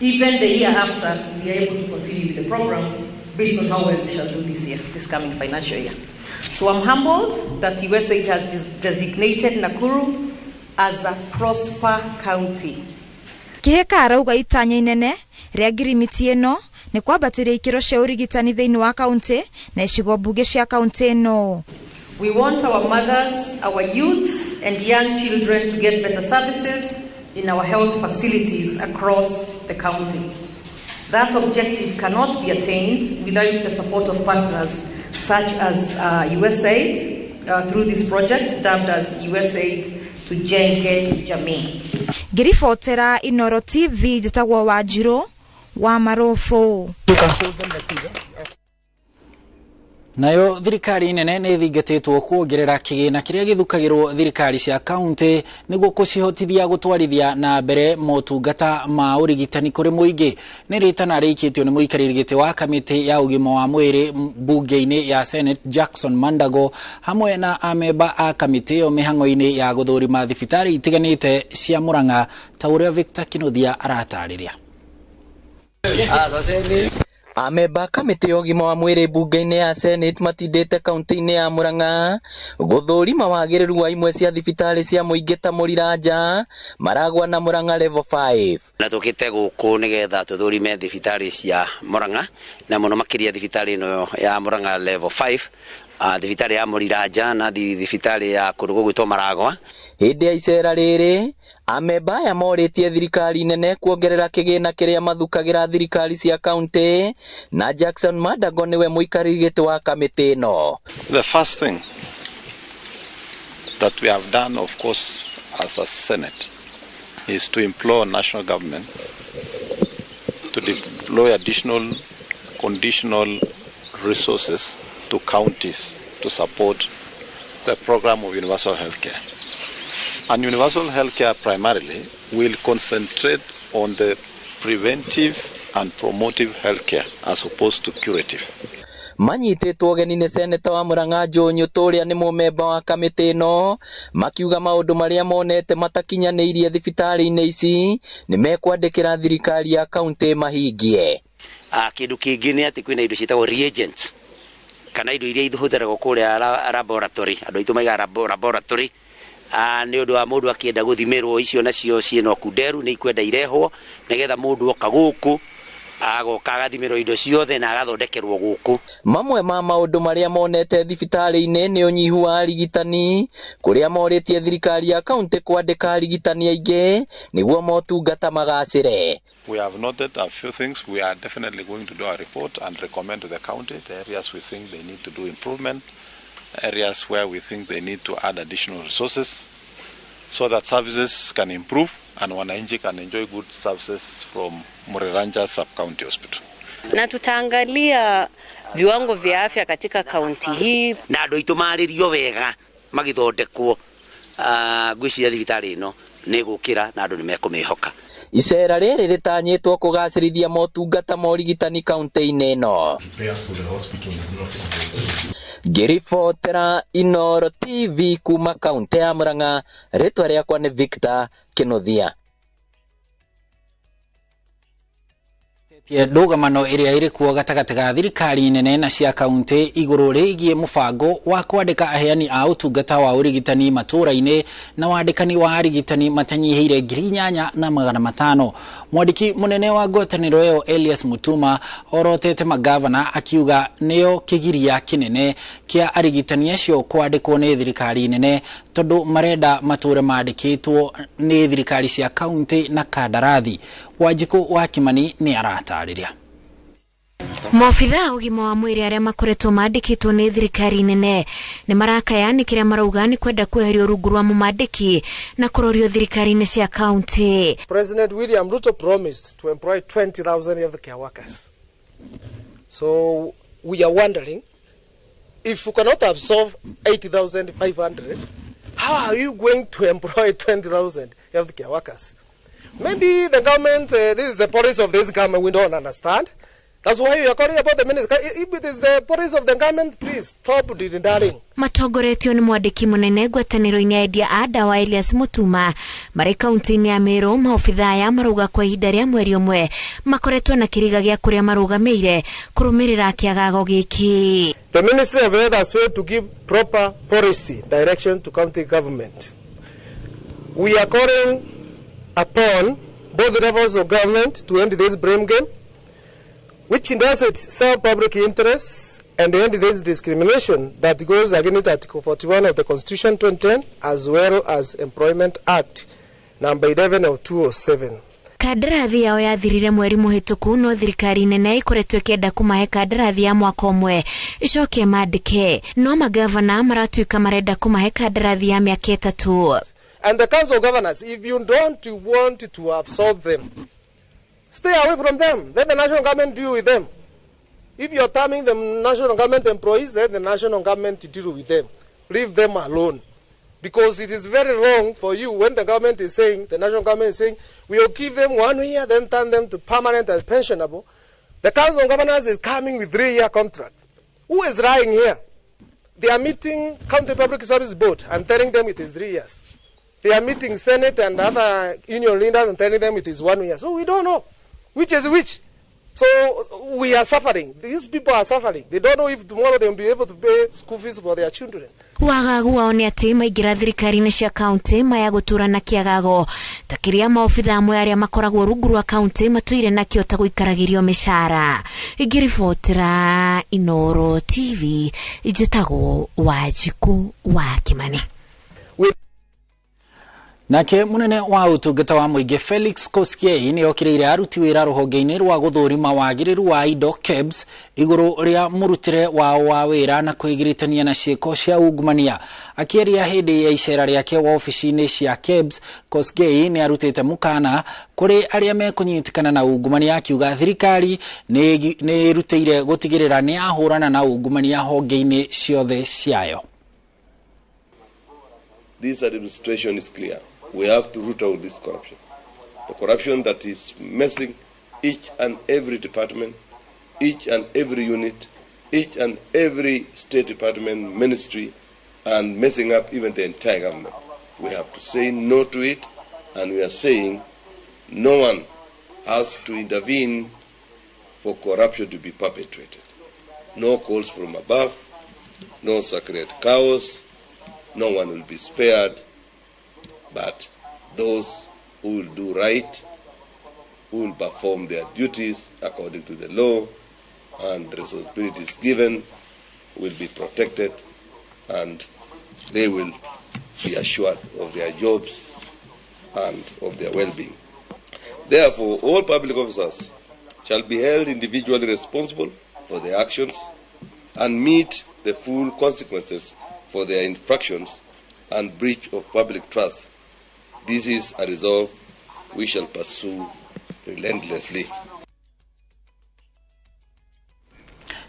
even the year after we are able to continue with the program based on how well we shall do this year, this coming financial year. So I'm humbled that USAID has designated Nakuru as a prosper county. Kihika arauga itanya inene rĩa ngirimiti ĩno nĩ kwambatĩria ikĩro cia ũrigitani thĩinĩ wa kaunti na icigo mbunge cia kaunti ĩno. We want our mothers, our youths and young children to get better services in our health facilities across the county. That objective cannot be attained without the support of partners such as USAID through this project dubbed as USAID Tujenge Jamii. Ngĩribotera Inoro TV njĩtagwo Wanjiru wa Marũbũ. Nayo thirikari nene nĩ ĩthingatĩtwo kuongerera kĩgĩna kĩrĩa gĩthukagĩrwo thirikari cia kaunti nĩguo kũcihotithia gũtwarithia na mbere motungata ma ũrigitani kũrĩ mũingĩ. Nĩ rĩtana rĩikĩtio nĩ mũikarĩri gĩtĩ wa kamĩtĩ ya ũgima wa mwĩrĩ mbunge-inĩ ya Senate Jackson Mandago hamwe na amemba a kamĩtĩ ĩyo mĩhang'o-inĩ ya gũthũrima thibitarĩ itiganĩte cia Murang'a ta ũrĩa Victor Kinuthia aratarĩria. Amemba kamĩtĩ ya ũgima wa mwĩrĩ mbunge-inĩ ya Senate matindĩte kaunti-inĩ ya Murang'a gũthũrima wagĩrĩru wa imwe cia thibitarĩ cia mũingĩ ta Mũriranja, Maragwa na Murang'a level 5. Na tũkĩte gũkũ nĩgetha tũthũrime thibitarĩ cia Murang'a na mũno makĩria thibitarĩ ĩno ya Murang'a level 5, thibitarĩ ya Mũriranja na thibitarĩ ya kũndũ gũgwĩtwo Maragwa. Hĩndĩ ya icera rĩrĩ, amemba aya morĩtie thirikari nene kuongerera kĩgĩna kĩrĩa mathukagĩra thirikari cia kaunti, na Jackson Mandago nĩwe mũikarĩri gĩtĩ wa kamĩtĩ ĩno. The first thing that we have done, of course, as a Senate, is to implore national government to deploy additional conditional resources to counties to support the program of universal health care. And universal health care primarily will concentrate on the preventive and promotive health care as opposed to curative. Manyitĩtwo ũgeni nĩ seneta wa Murang'a Joe Nyutu ũrĩa nĩ mũmemba wa kamĩtĩ ĩno, makiuga maũndũ marĩa monete matakinyanĩirie thibitarĩ-inĩ ici nĩ mekwandĩkĩra thirikari ya kaunti mahingie. Kĩndũ kĩngĩ nĩ atĩ kwĩna indo ciĩtagwo reagents Kana indo iria ihũthĩragwo kũrĩa laboratory, andũ aitũ maigaga laboratory nĩ ũndũ wa mũndũ akĩenda gũthimĩrwo, icio nacio ciĩna kunderu nĩ ikwenda irehwo nĩgetha mũndũ oka gũkũ agoka agathimĩrwo indo ciothe na agathondekerwo gũkũ. Mamwe ma maũndũ marĩa monete thibitarĩ-inĩ nĩ ũnyihu wa arigitani, kũrĩa morĩtie thirikari ya kaunti kwandĩka arigitani aingĩ nĩguo motungata magacĩre. We have noted a few things. We are definitely going to do a report and recommend to the county the areas we think they need to do improvement, areas where we think they need to add additional resources so that services can improve and wananchi can enjoy good services from Muriranja Sub-County Hospital. Na tutaangalia viwango vya afya katika kaunti hii. Na andũ aitũ marĩrio wega magĩthondekwo, ngwĩciria thibitarĩ ĩno nĩ ĩgũkĩra na andũ nĩ mekũmĩhoka. Icera rĩrĩ rĩtanyĩtwo kũgacĩrithia motungata ma ũrigitani kaunti-inĩ ĩno. Ngĩribotera Inooro TV kuma kaunti ya Murang'a, rĩtwa rĩakwa nĩ Victor Kĩnuthia. Ndũgamano ĩrĩa ĩrĩ kuo gatagatĩ ga thirikari nene na cia kaunti igũrũ rĩgiĩ mũbango wa kwandĩka aheani a ũtungata wa ũrigitani matũũra-inĩ na wandĩkani wa arigitani matanyihĩire 8500. Mwandĩki mũnene wa ngwatanĩro ĩyo Elias Mutuma orotete magavana akiuga nĩo kĩgiria kĩnene kĩa arigitani acio kwandĩkwo nĩ thirikari nene tondũ marenda matũũra mandĩkĩtwo nĩ thirikari cia kaunti na kandarathi. Wanjikũ wa Kimani nĩ aratarĩria. Maobithaa a ũgima wa mwĩrĩ arĩa makoretwo mandĩkĩtwo nĩ thirikari nene nĩ marakaya nĩ kĩrĩa marauga nĩ kwenda kweherio rungu rwa mũmandĩki na kũrorio thirikari-inĩ cia kaunti. President William Ruto promised to employ 20,000 healthcare workers. So we are wondering, if you cannot absorb 8,500, how are you going to employ 20,000 healthcare workers? Maybe the government, this is the policy of this government, we don't understand. That's why we are calling about the minister. If it is the policy of the government, please stop dilly-dallying. Matongoretio nĩ mwandĩki mũnene ngwatanĩro-inĩ ya endia a ndawa Elias Mutuma marĩ kaunti-inĩ ya Meru, maobithaa aya marauga kwa ihinda rĩa mweri ũmwe makoretwo na kĩriga gĩa kũrĩa marũgamĩire kũrũmĩrĩra kĩagago gĩkĩ. The Ministry of Health has failed to give proper policy direction to county government. We are calling upon both levels of government to end this blame game, which doesn't serve public interests, and end this discrimination that goes against Article 41 of the Constitution 2010, as well as Employment Act number 11 of 2007. Kandarathi yao yathirire mweri mũhĩtũku no thirikari nene ikoretwo ĩkĩenda kũmahe kandarathi ya mwaka ũmwe icoke mandĩke, no magavana maratuĩka marenda kũmahe kandarathi ya mĩaka 3. And the Council of Governors, if you don't want to absorb them, stay away from them. Let the national government deal with them. If you are terming the national government employees, let the national government deal with them. Leave them alone. Because it is very wrong for you when the government is saying, the national government is saying, we will give them 1 year, then turn them to permanent and pensionable. The Council of Governors is coming with 3-year contract. Who is lying here? They are meeting County Public Service Board and telling them it is 3 years. They are meeting Senate and other union leaders and telling them it is 1 year. So we don't know which is which. So we are suffering. These people are suffering. They don't know if tomorrow they will be able to pay school fees for their children. Wagagu wao nĩ atĩ maingĩra thirikari-inĩ cia kaunti maya gũtũra na kĩagago ta kĩrĩa maobithaa amwe arĩa makoragwo rungu rwa kaunti matũire nakĩo ta gũikaragĩrio mĩcara. Ingĩribotera Inooro TV, njĩtagwo Wanjikũ wa Kimani. Nake munene wa utungata wa mũingĩ Felix Koskei nĩ okĩrĩire aruti wĩra rũhonge-inĩ rwa gũthũrima wagĩrĩru wa indo KEBS igũrũ rĩa mũrutĩre wao wa wĩra na kwĩgiritania na ciĩko cia ungumania. Akĩaria hĩndĩ ya icera rĩake wabici-inĩ cia KEBS, Koskei nĩ arutĩte mũkana kũrĩ arĩa mekũnyitĩkana na ungumania, akiuga thirikari nĩ ĩrutĩire gũtigĩrĩra nĩ yahũrana na ungumania honge-inĩ ciothe ciayo. This administration is clear. We have to root out this corruption. The corruption that is messing each and every department, each and every unit, each and every state department, ministry, and messing up even the entire government. We have to say no to it, and we are saying no one has to intervene for corruption to be perpetrated. No calls from above, No sacred cows, no one will be spared, but those who will do right, who will perform their duties according to the law and the responsibilities given, will be protected and they will be assured of their jobs and of their well-being. Therefore, all public officers shall be held individually responsible for their actions and meet the full consequences for their infractions and breach of public trust. This is a resolve we shall pursue relentlessly.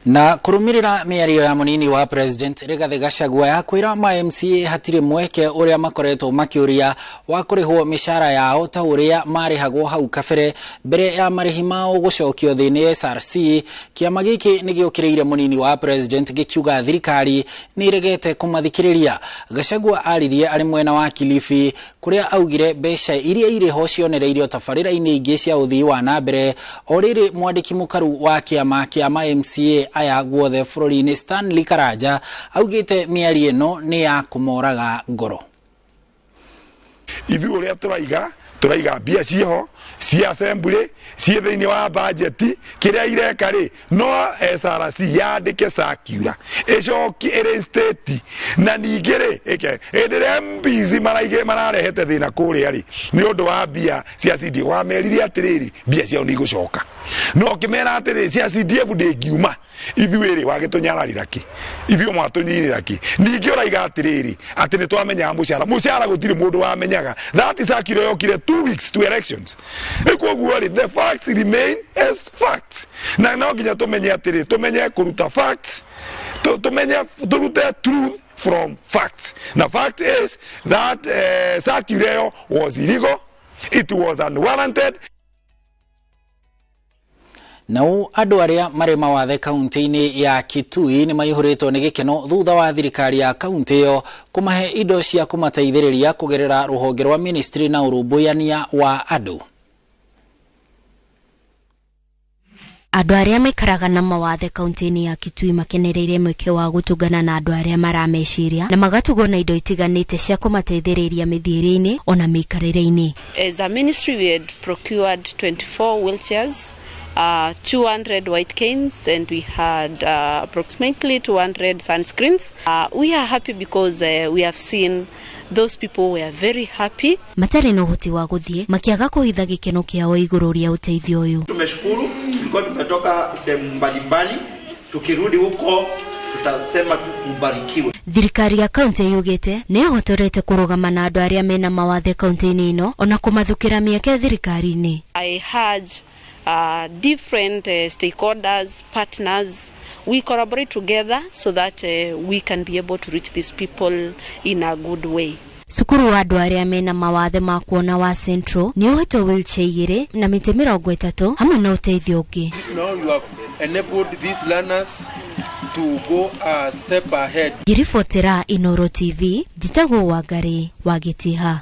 Na kurumirira mĩario ya mũnini wa President Rigathi Gachagua ya kwĩra ma MCA hatirĩ mweke ũrĩa makoretwo makĩũria wa kũrĩhwo mĩcara yao ta ũrĩa marĩhagwo hau kabere mbere ya marĩhi mao gũcokio thĩ nĩ SRC. Kĩama gĩkĩ nĩ gĩũkĩrĩire mũnini wa President gĩkiuga thirikari nĩ ĩregete kũmathikĩrĩria. Gachagua aririe arĩ mwena wa Kilifi kũrĩa augire mbeca iria irĩ ho cionereirio tabarĩra-inĩ ingĩ cia ũthii wa na mbere. O rĩrĩ mwandĩki mũkaru wa kĩama kĩa ma MCA aya guothe bũrũri-inĩ Stanley Karanja augĩte mĩario ĩno nĩ ya kũmoraga ngoro. Ithuĩ ũrĩa tũraiga mbia ciĩho cia assembly ciĩ thĩinĩ wa budget kĩrĩa ireka rĩ no SRC yandĩke circular ĩcokie ĩrĩ state na ningĩ rĩ ĩke hĩndĩ ĩrĩa MPs mararehete thĩna kũrĩa rĩ nĩ ũndũ wa mbia cia CDF wamerire atĩrĩrĩ mbia ciao nĩ igũcoka no ũkĩmera atĩrĩ cia CDF ndĩngiuma ithuĩ rĩ wagĩtũnyararira kĩ ithuĩ mwatũnyirĩra kĩ ningĩ ũraiga atĩrĩrĩ atĩ nĩ twamenyaga mũcara gũtirĩ mũndũ wamenyaga that circular yokire 2 weeks to elections. Koguo rĩ the facts remain as facts na no nginya tumenye atĩrĩ tumenye kũruta facts tumenye turute truth from facts na fact is that circular was illegal, it was unwarranted. Nao andũ arĩa marĩ mawathe kaunti-inĩ ya Kitui nĩ maihũrĩtwo nĩ gĩkeno thutha wa thirikari ya kaunti ĩyo kũmahe indo cia kũmateithĩrĩria kũgerera rũhonge rwa ministry na ũrũmbũyania wa andũ. Andũ arĩa maikaraga na mawathe kaunti-inĩ ya Kitui makenereire mweke wa gũtũngana na andũ arĩa marameciria na magatugwo na indo itiganĩte cia kũmateithĩrĩria mĩthiĩre-inĩ ona mĩikarĩre-inĩ. As a ministry we had procured 24 wheelchairs, 200 white canes, and we had approximately 200 sunscreens. We are happy because we have seen those people were very happy. Matarĩ na ũhoti wa gũthiĩ makiaga kũhitha gĩkeno kĩao igũrũ rĩa ũteithio ũyũ. Tumeshukuru, tulikuwa tumetoka sehemu mbalimbali, tukirudi huko tutasema tubarikiwe. Thirikari ya kaunti yugite nĩ ĩhotorete kũrũgama na andũ arĩa mena mawathe kaunti-inĩ ĩno ona kũmathukĩra mĩeke thirikari-inĩ. I urge different stakeholders, partners, we collaborate together so that we can be able to reach these people in a good way. Cukuru wa andũ arĩa mena mawathe ma kuona wa Central nĩ ũhetwo wheelchair igĩrĩ na mĩtĩ 30 hamwe na ũteithio ũngĩ. Now you have enabled these learners to go a step ahead. Ngiribotera Inoro TV, njĩtagwo Wangari wa Gĩtiha.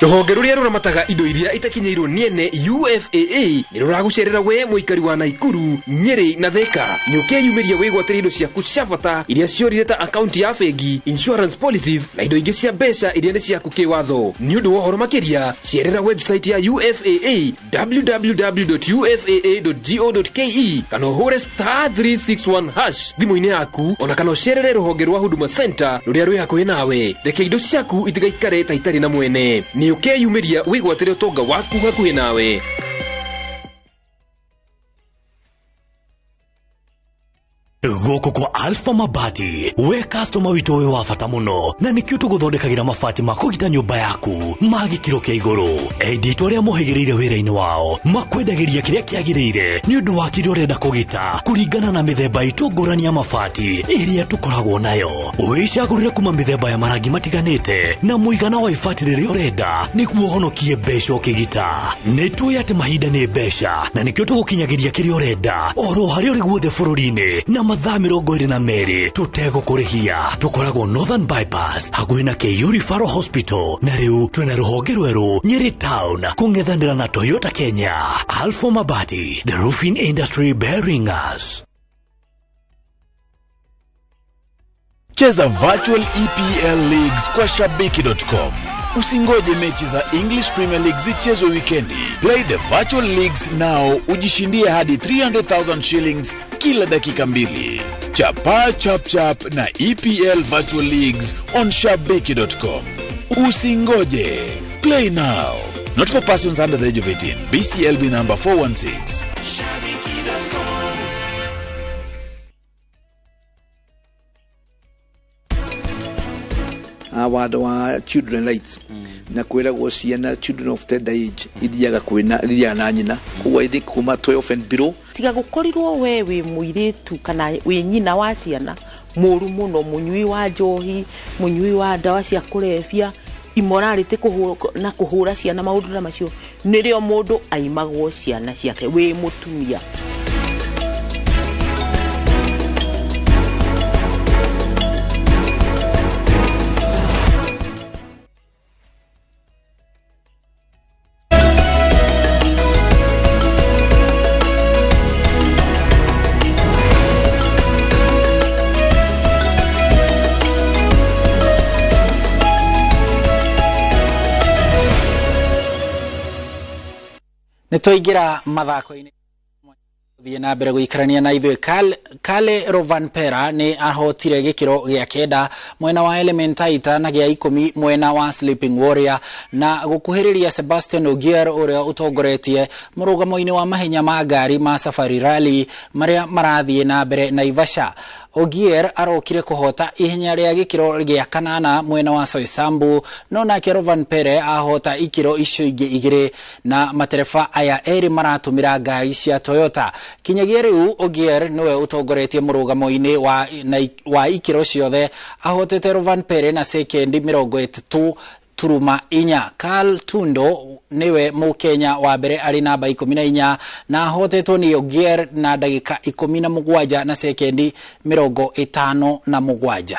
Rũhonge rũrĩa rũramataga indo iria itakinyĩirwo nĩ ene UFAA nĩ rũragũcerera we mũikari wa Naikuru, Nyeri na Thika. Nĩ ũkeyumĩria wĩgwatĩre indo ciaku cia bata iria ciorire ta akaunti ya bengi, insurance policies na indo ingĩ cia mbeca iria nĩ ciaku kĩwatho. Nĩ ũndũ wa ũhoro makĩria, cerera website ya UFAA www.ufaa.go.ke kana ũhũre *361# thimũ-inĩ yaku ona kana ũcerere rũhonge rwa Huduma Center rũrĩa rwĩ hakuhĩ nawe. Reke indo ciaku itigaikare ta itarĩ na mwene. Nĩ ũkeyumĩria wĩgwatĩre ũtonga waku hakuhĩ nawe. Gũkũ kwa Alpha Mabati we customer witũ wĩ wa bata mũno na nĩkĩo tũgũthondekagĩra mabati ma kũgita nyũmba yaku ma gĩkĩro kĩa igũrũ. Endia arĩa mohĩgĩrĩire wĩra-inĩ wao makwendagĩria kĩrĩa kĩagĩrĩire nĩ ũndũ wa kĩrĩa ũrenda kũgita kũringana na mĩthemba itũ ngũrani ya mabati ĩrĩa tũkoragwo nayo. Wĩcagũrĩre kuma mĩthemba ya marangi matiganĩte na mũigana wa ibati rĩrĩa ũrenda nĩguo ũhonokie mbeca ũkĩgita. Nĩ tũĩ atĩ mahinda nĩ mbeca na nĩkĩo tũgũkinyagĩria kĩrĩa ũrenda oro harĩa ũrĩ guothe bũrũri-inĩ na mathaa 24. 2 tũtegũkũrĩhia. Tũkoragwo Northern Bypass hakuhĩ na KU Referral Hospital, na rĩu twĩna rũhonge rwerũ Nyeri Town kũng'ethanĩra na Toyota Kenya. Alpha Mabati, the roofing industry bearing us. Cheza virtual EPL leagues kwa shabiki.com. Usingoje mechi za English Premier League zichezwe wikendi. Play the virtual leagues now, ujishindie hadi 300,000 shillings kila dakika 2. Chapa chap chap na EPL virtual leagues on shabiki.com. Usingoje. Play now. Not for persons under the age of 18. BCLB number 416. Watho wa children rights na kwiragwo ciana children of tender age ithiaga kwina ithiaga na nyina koguo ithi kuma 12 and below. Tiga gukorirwo we wi muiritu kana wi nyina wa ciana muru muno, munyui wa njohi, munyui wa ndawa cia kurebia, immorality na kuhura ciana, maundu na macio nirio mundu aimagwo ciana ciake wi mutumia. Nĩ twaingĩra mathako-inĩ thiĩ na mbere gũikarania na ithuĩ. Kale Rovanpera nĩ ahotire gĩkĩro gĩa 9 mwena wa Elementaita na gĩa 10 mwena wa Sleeping Warrior, na gũkuhĩrĩria Sebastian Ogier ũrĩa ũtongoretie mũrũgamo-inĩ wa mahenya ma ngari ma Safari Rally marĩa marathiĩ na mbere Naivasha. Ogier arokire kũhota ihenya rĩa gĩkĩro gĩa 8 mwena wa Soisambu, no nake Rovanpera ahota ikĩro icio ingĩ 2, na matereba aya erĩ maratũmĩra ngari cia Toyota. Kinyagia rĩu Ogier nĩwe ũtongoretie mũrũgamo-inĩ wa ikĩro ciothe, ahotete Rovanpera na sekendi 30.4. Carl Tundo niwe Mukenya wa mbere arĩ namba 14 na ahotetwo nĩ Ogier na ndagĩka 17 na sekendi 57.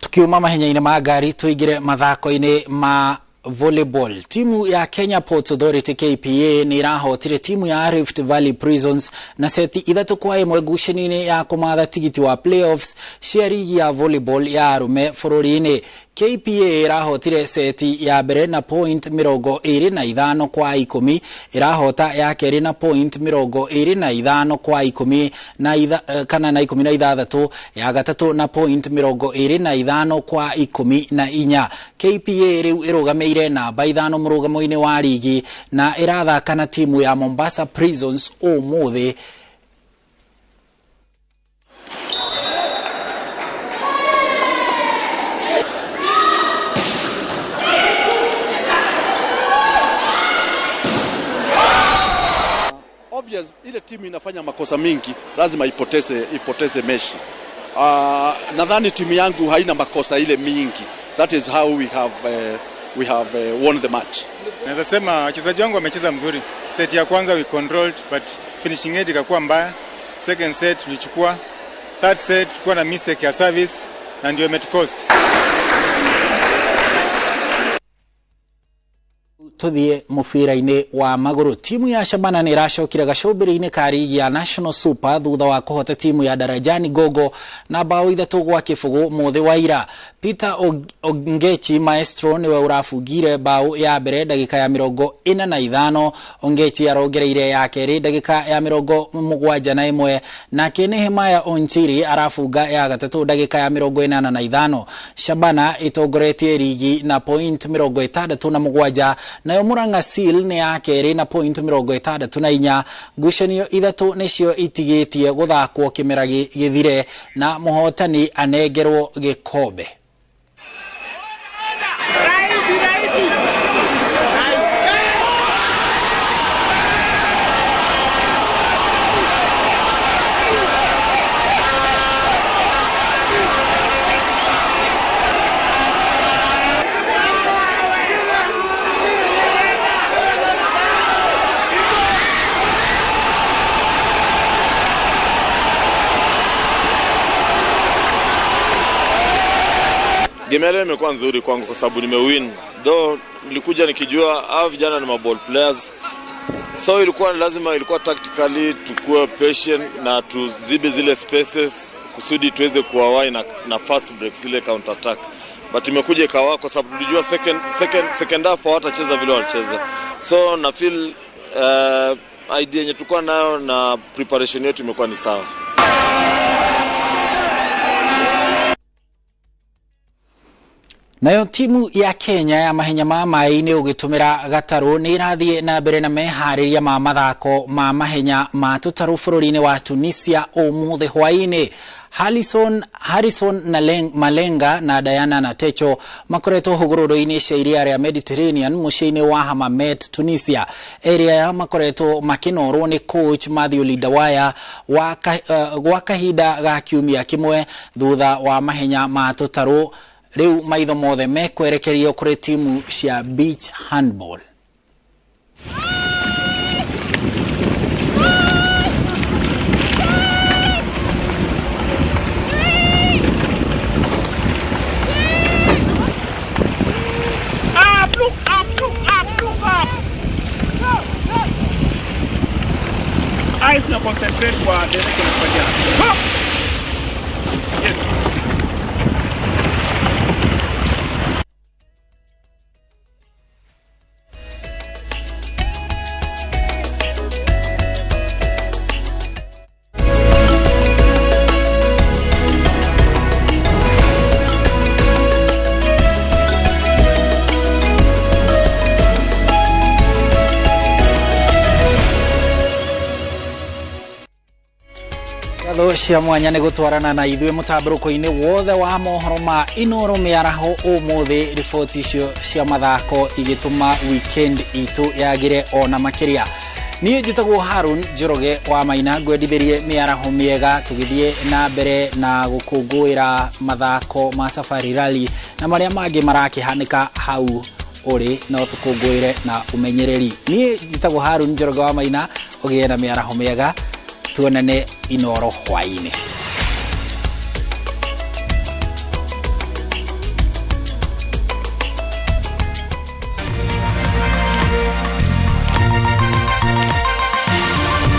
Tukiuma mahenya-inĩ ma ngari tuingire mathako-inĩ ma volleyball. Timu ya Kenya Ports Authority KPA nĩ ĩrahotire timu ya Rift Valley Prisons na seti 3-1 ngucanio-inĩ ya kũmatha tigiti wa playoffs cia rigi ya volleyball ya arũme bũrũri-inĩ. KPA ĩrahotire seti ya mbere na point 25 kwa 10, ĩrahota ya kerĩ na point 25 kwa 10 na kana na 16, ya gatatũ na point 25 kwa 14. KPA rĩu ĩrũgamĩire namba 5 mũrũgamo-inĩ wa rigi na ĩrathaka na timu ya Mombasa Prisons ũmũthĩ. Obvious, ile timu inafanya makosa mingi lazima ipoteze mechi. Nadhani timu yangu haina makosa ile mingi. That is how we have won the match. Naweza sema wachezaji wangu wamecheza mzuri. Set ya kwanza we controlled but finishing yetu ikakuwa mbaya. Second set tulichukua. Third set tulikuwa na mistake ya service na ndio imetucost. Tuthiĩ mũbira-inĩ wa magũrũ. Timu ya Shabana nĩ ĩracokire gacũmbĩrĩ-inĩ ka rigi ya National Super thutha wa kũhota timu ya Darajani Gogo na bao 3-0 mũthĩ wa ira. Peter Ongechi Maestro nĩwe ũrabungire bao ya mbere ndagĩka ya 45. Ongechi arongereire ya kerĩ ndagĩka ya 71, nake Nehemiah Onchiri arabunga ya gatatũ ndagĩka ya 85. Shabana ĩtongoretie rigi na point 67, nayo Murang'a Seal nĩ ya kerĩ na point 64. Ngucanio 3 nĩcio itigĩtie gũthakwo kĩmera gĩthire na mũhotani anengerwo gĩkombe. Game ya leo imekuwa nzuri kwangu kwa sababu nimewin. Though nilikuja nikijua hao vijana ni maball players. So ilikuwa lazima, ilikuwa tactically tukue patient na tuzibe zile spaces kusudi tuweze kuwawai na fast breaks zile counter attack. But imekuja ikawa kwa sababu tulijua second half hawatacheza vile walicheza. So na feel idea yenye tulikuwa nayo na preparation yetu imekuwa ni sawa. Nayo timu ya Kenya ya mahenya ma maĩ-inĩ ũgĩtũmĩra gatarũ nĩ ĩrathiĩ na mbere na meharĩria ma mathako ma mahenya ma tũtarũ bũrũri-inĩ wa Tunisia ũmũthĩ hwaĩ-inĩ. Harrison Malenga na Diana Natecho makoretwo hũgũrũrũ-inĩ cia iria rĩa Mediterranean mũciĩ-inĩ wa Hammamet, Tunisia. Area ya makoretwo makĩnorwo nĩ coach Matthew Lidawaya gwa kahinda ga kiumia kĩmwe thutha wa mahenya ma tũtarũ. Rĩu maitho mothe mekwerekerio kũrĩ timu cia beach handball. Up, look up, look up, look up. Eyes na concentrate kwa direction ya. Yes. Cia mwanya nĩ gũtwarana na ithuĩ mũtambũrũko-inĩ wothe wa mohoro ma Inoro mĩaraho ũmũthĩ. Riboti icio cia mathako igĩtũma weekend itũ yagĩre ona makĩria. Niĩ njĩtagwo Harun Njoroge wa Maina, ngwendithĩrie mĩaraho mĩega tũgĩthiĩ na mbere na gũkũngũĩra mathako ma Safari Rally na marĩa mangĩ marakĩhanĩka hau ũrĩ, no tũkũngũĩre na ũmenyereri. Niĩ njĩtagwo Harun Njoroge wa Maina, ũgĩe na mĩaraho mĩega, tuonane Inoro hwaĩ-inĩ.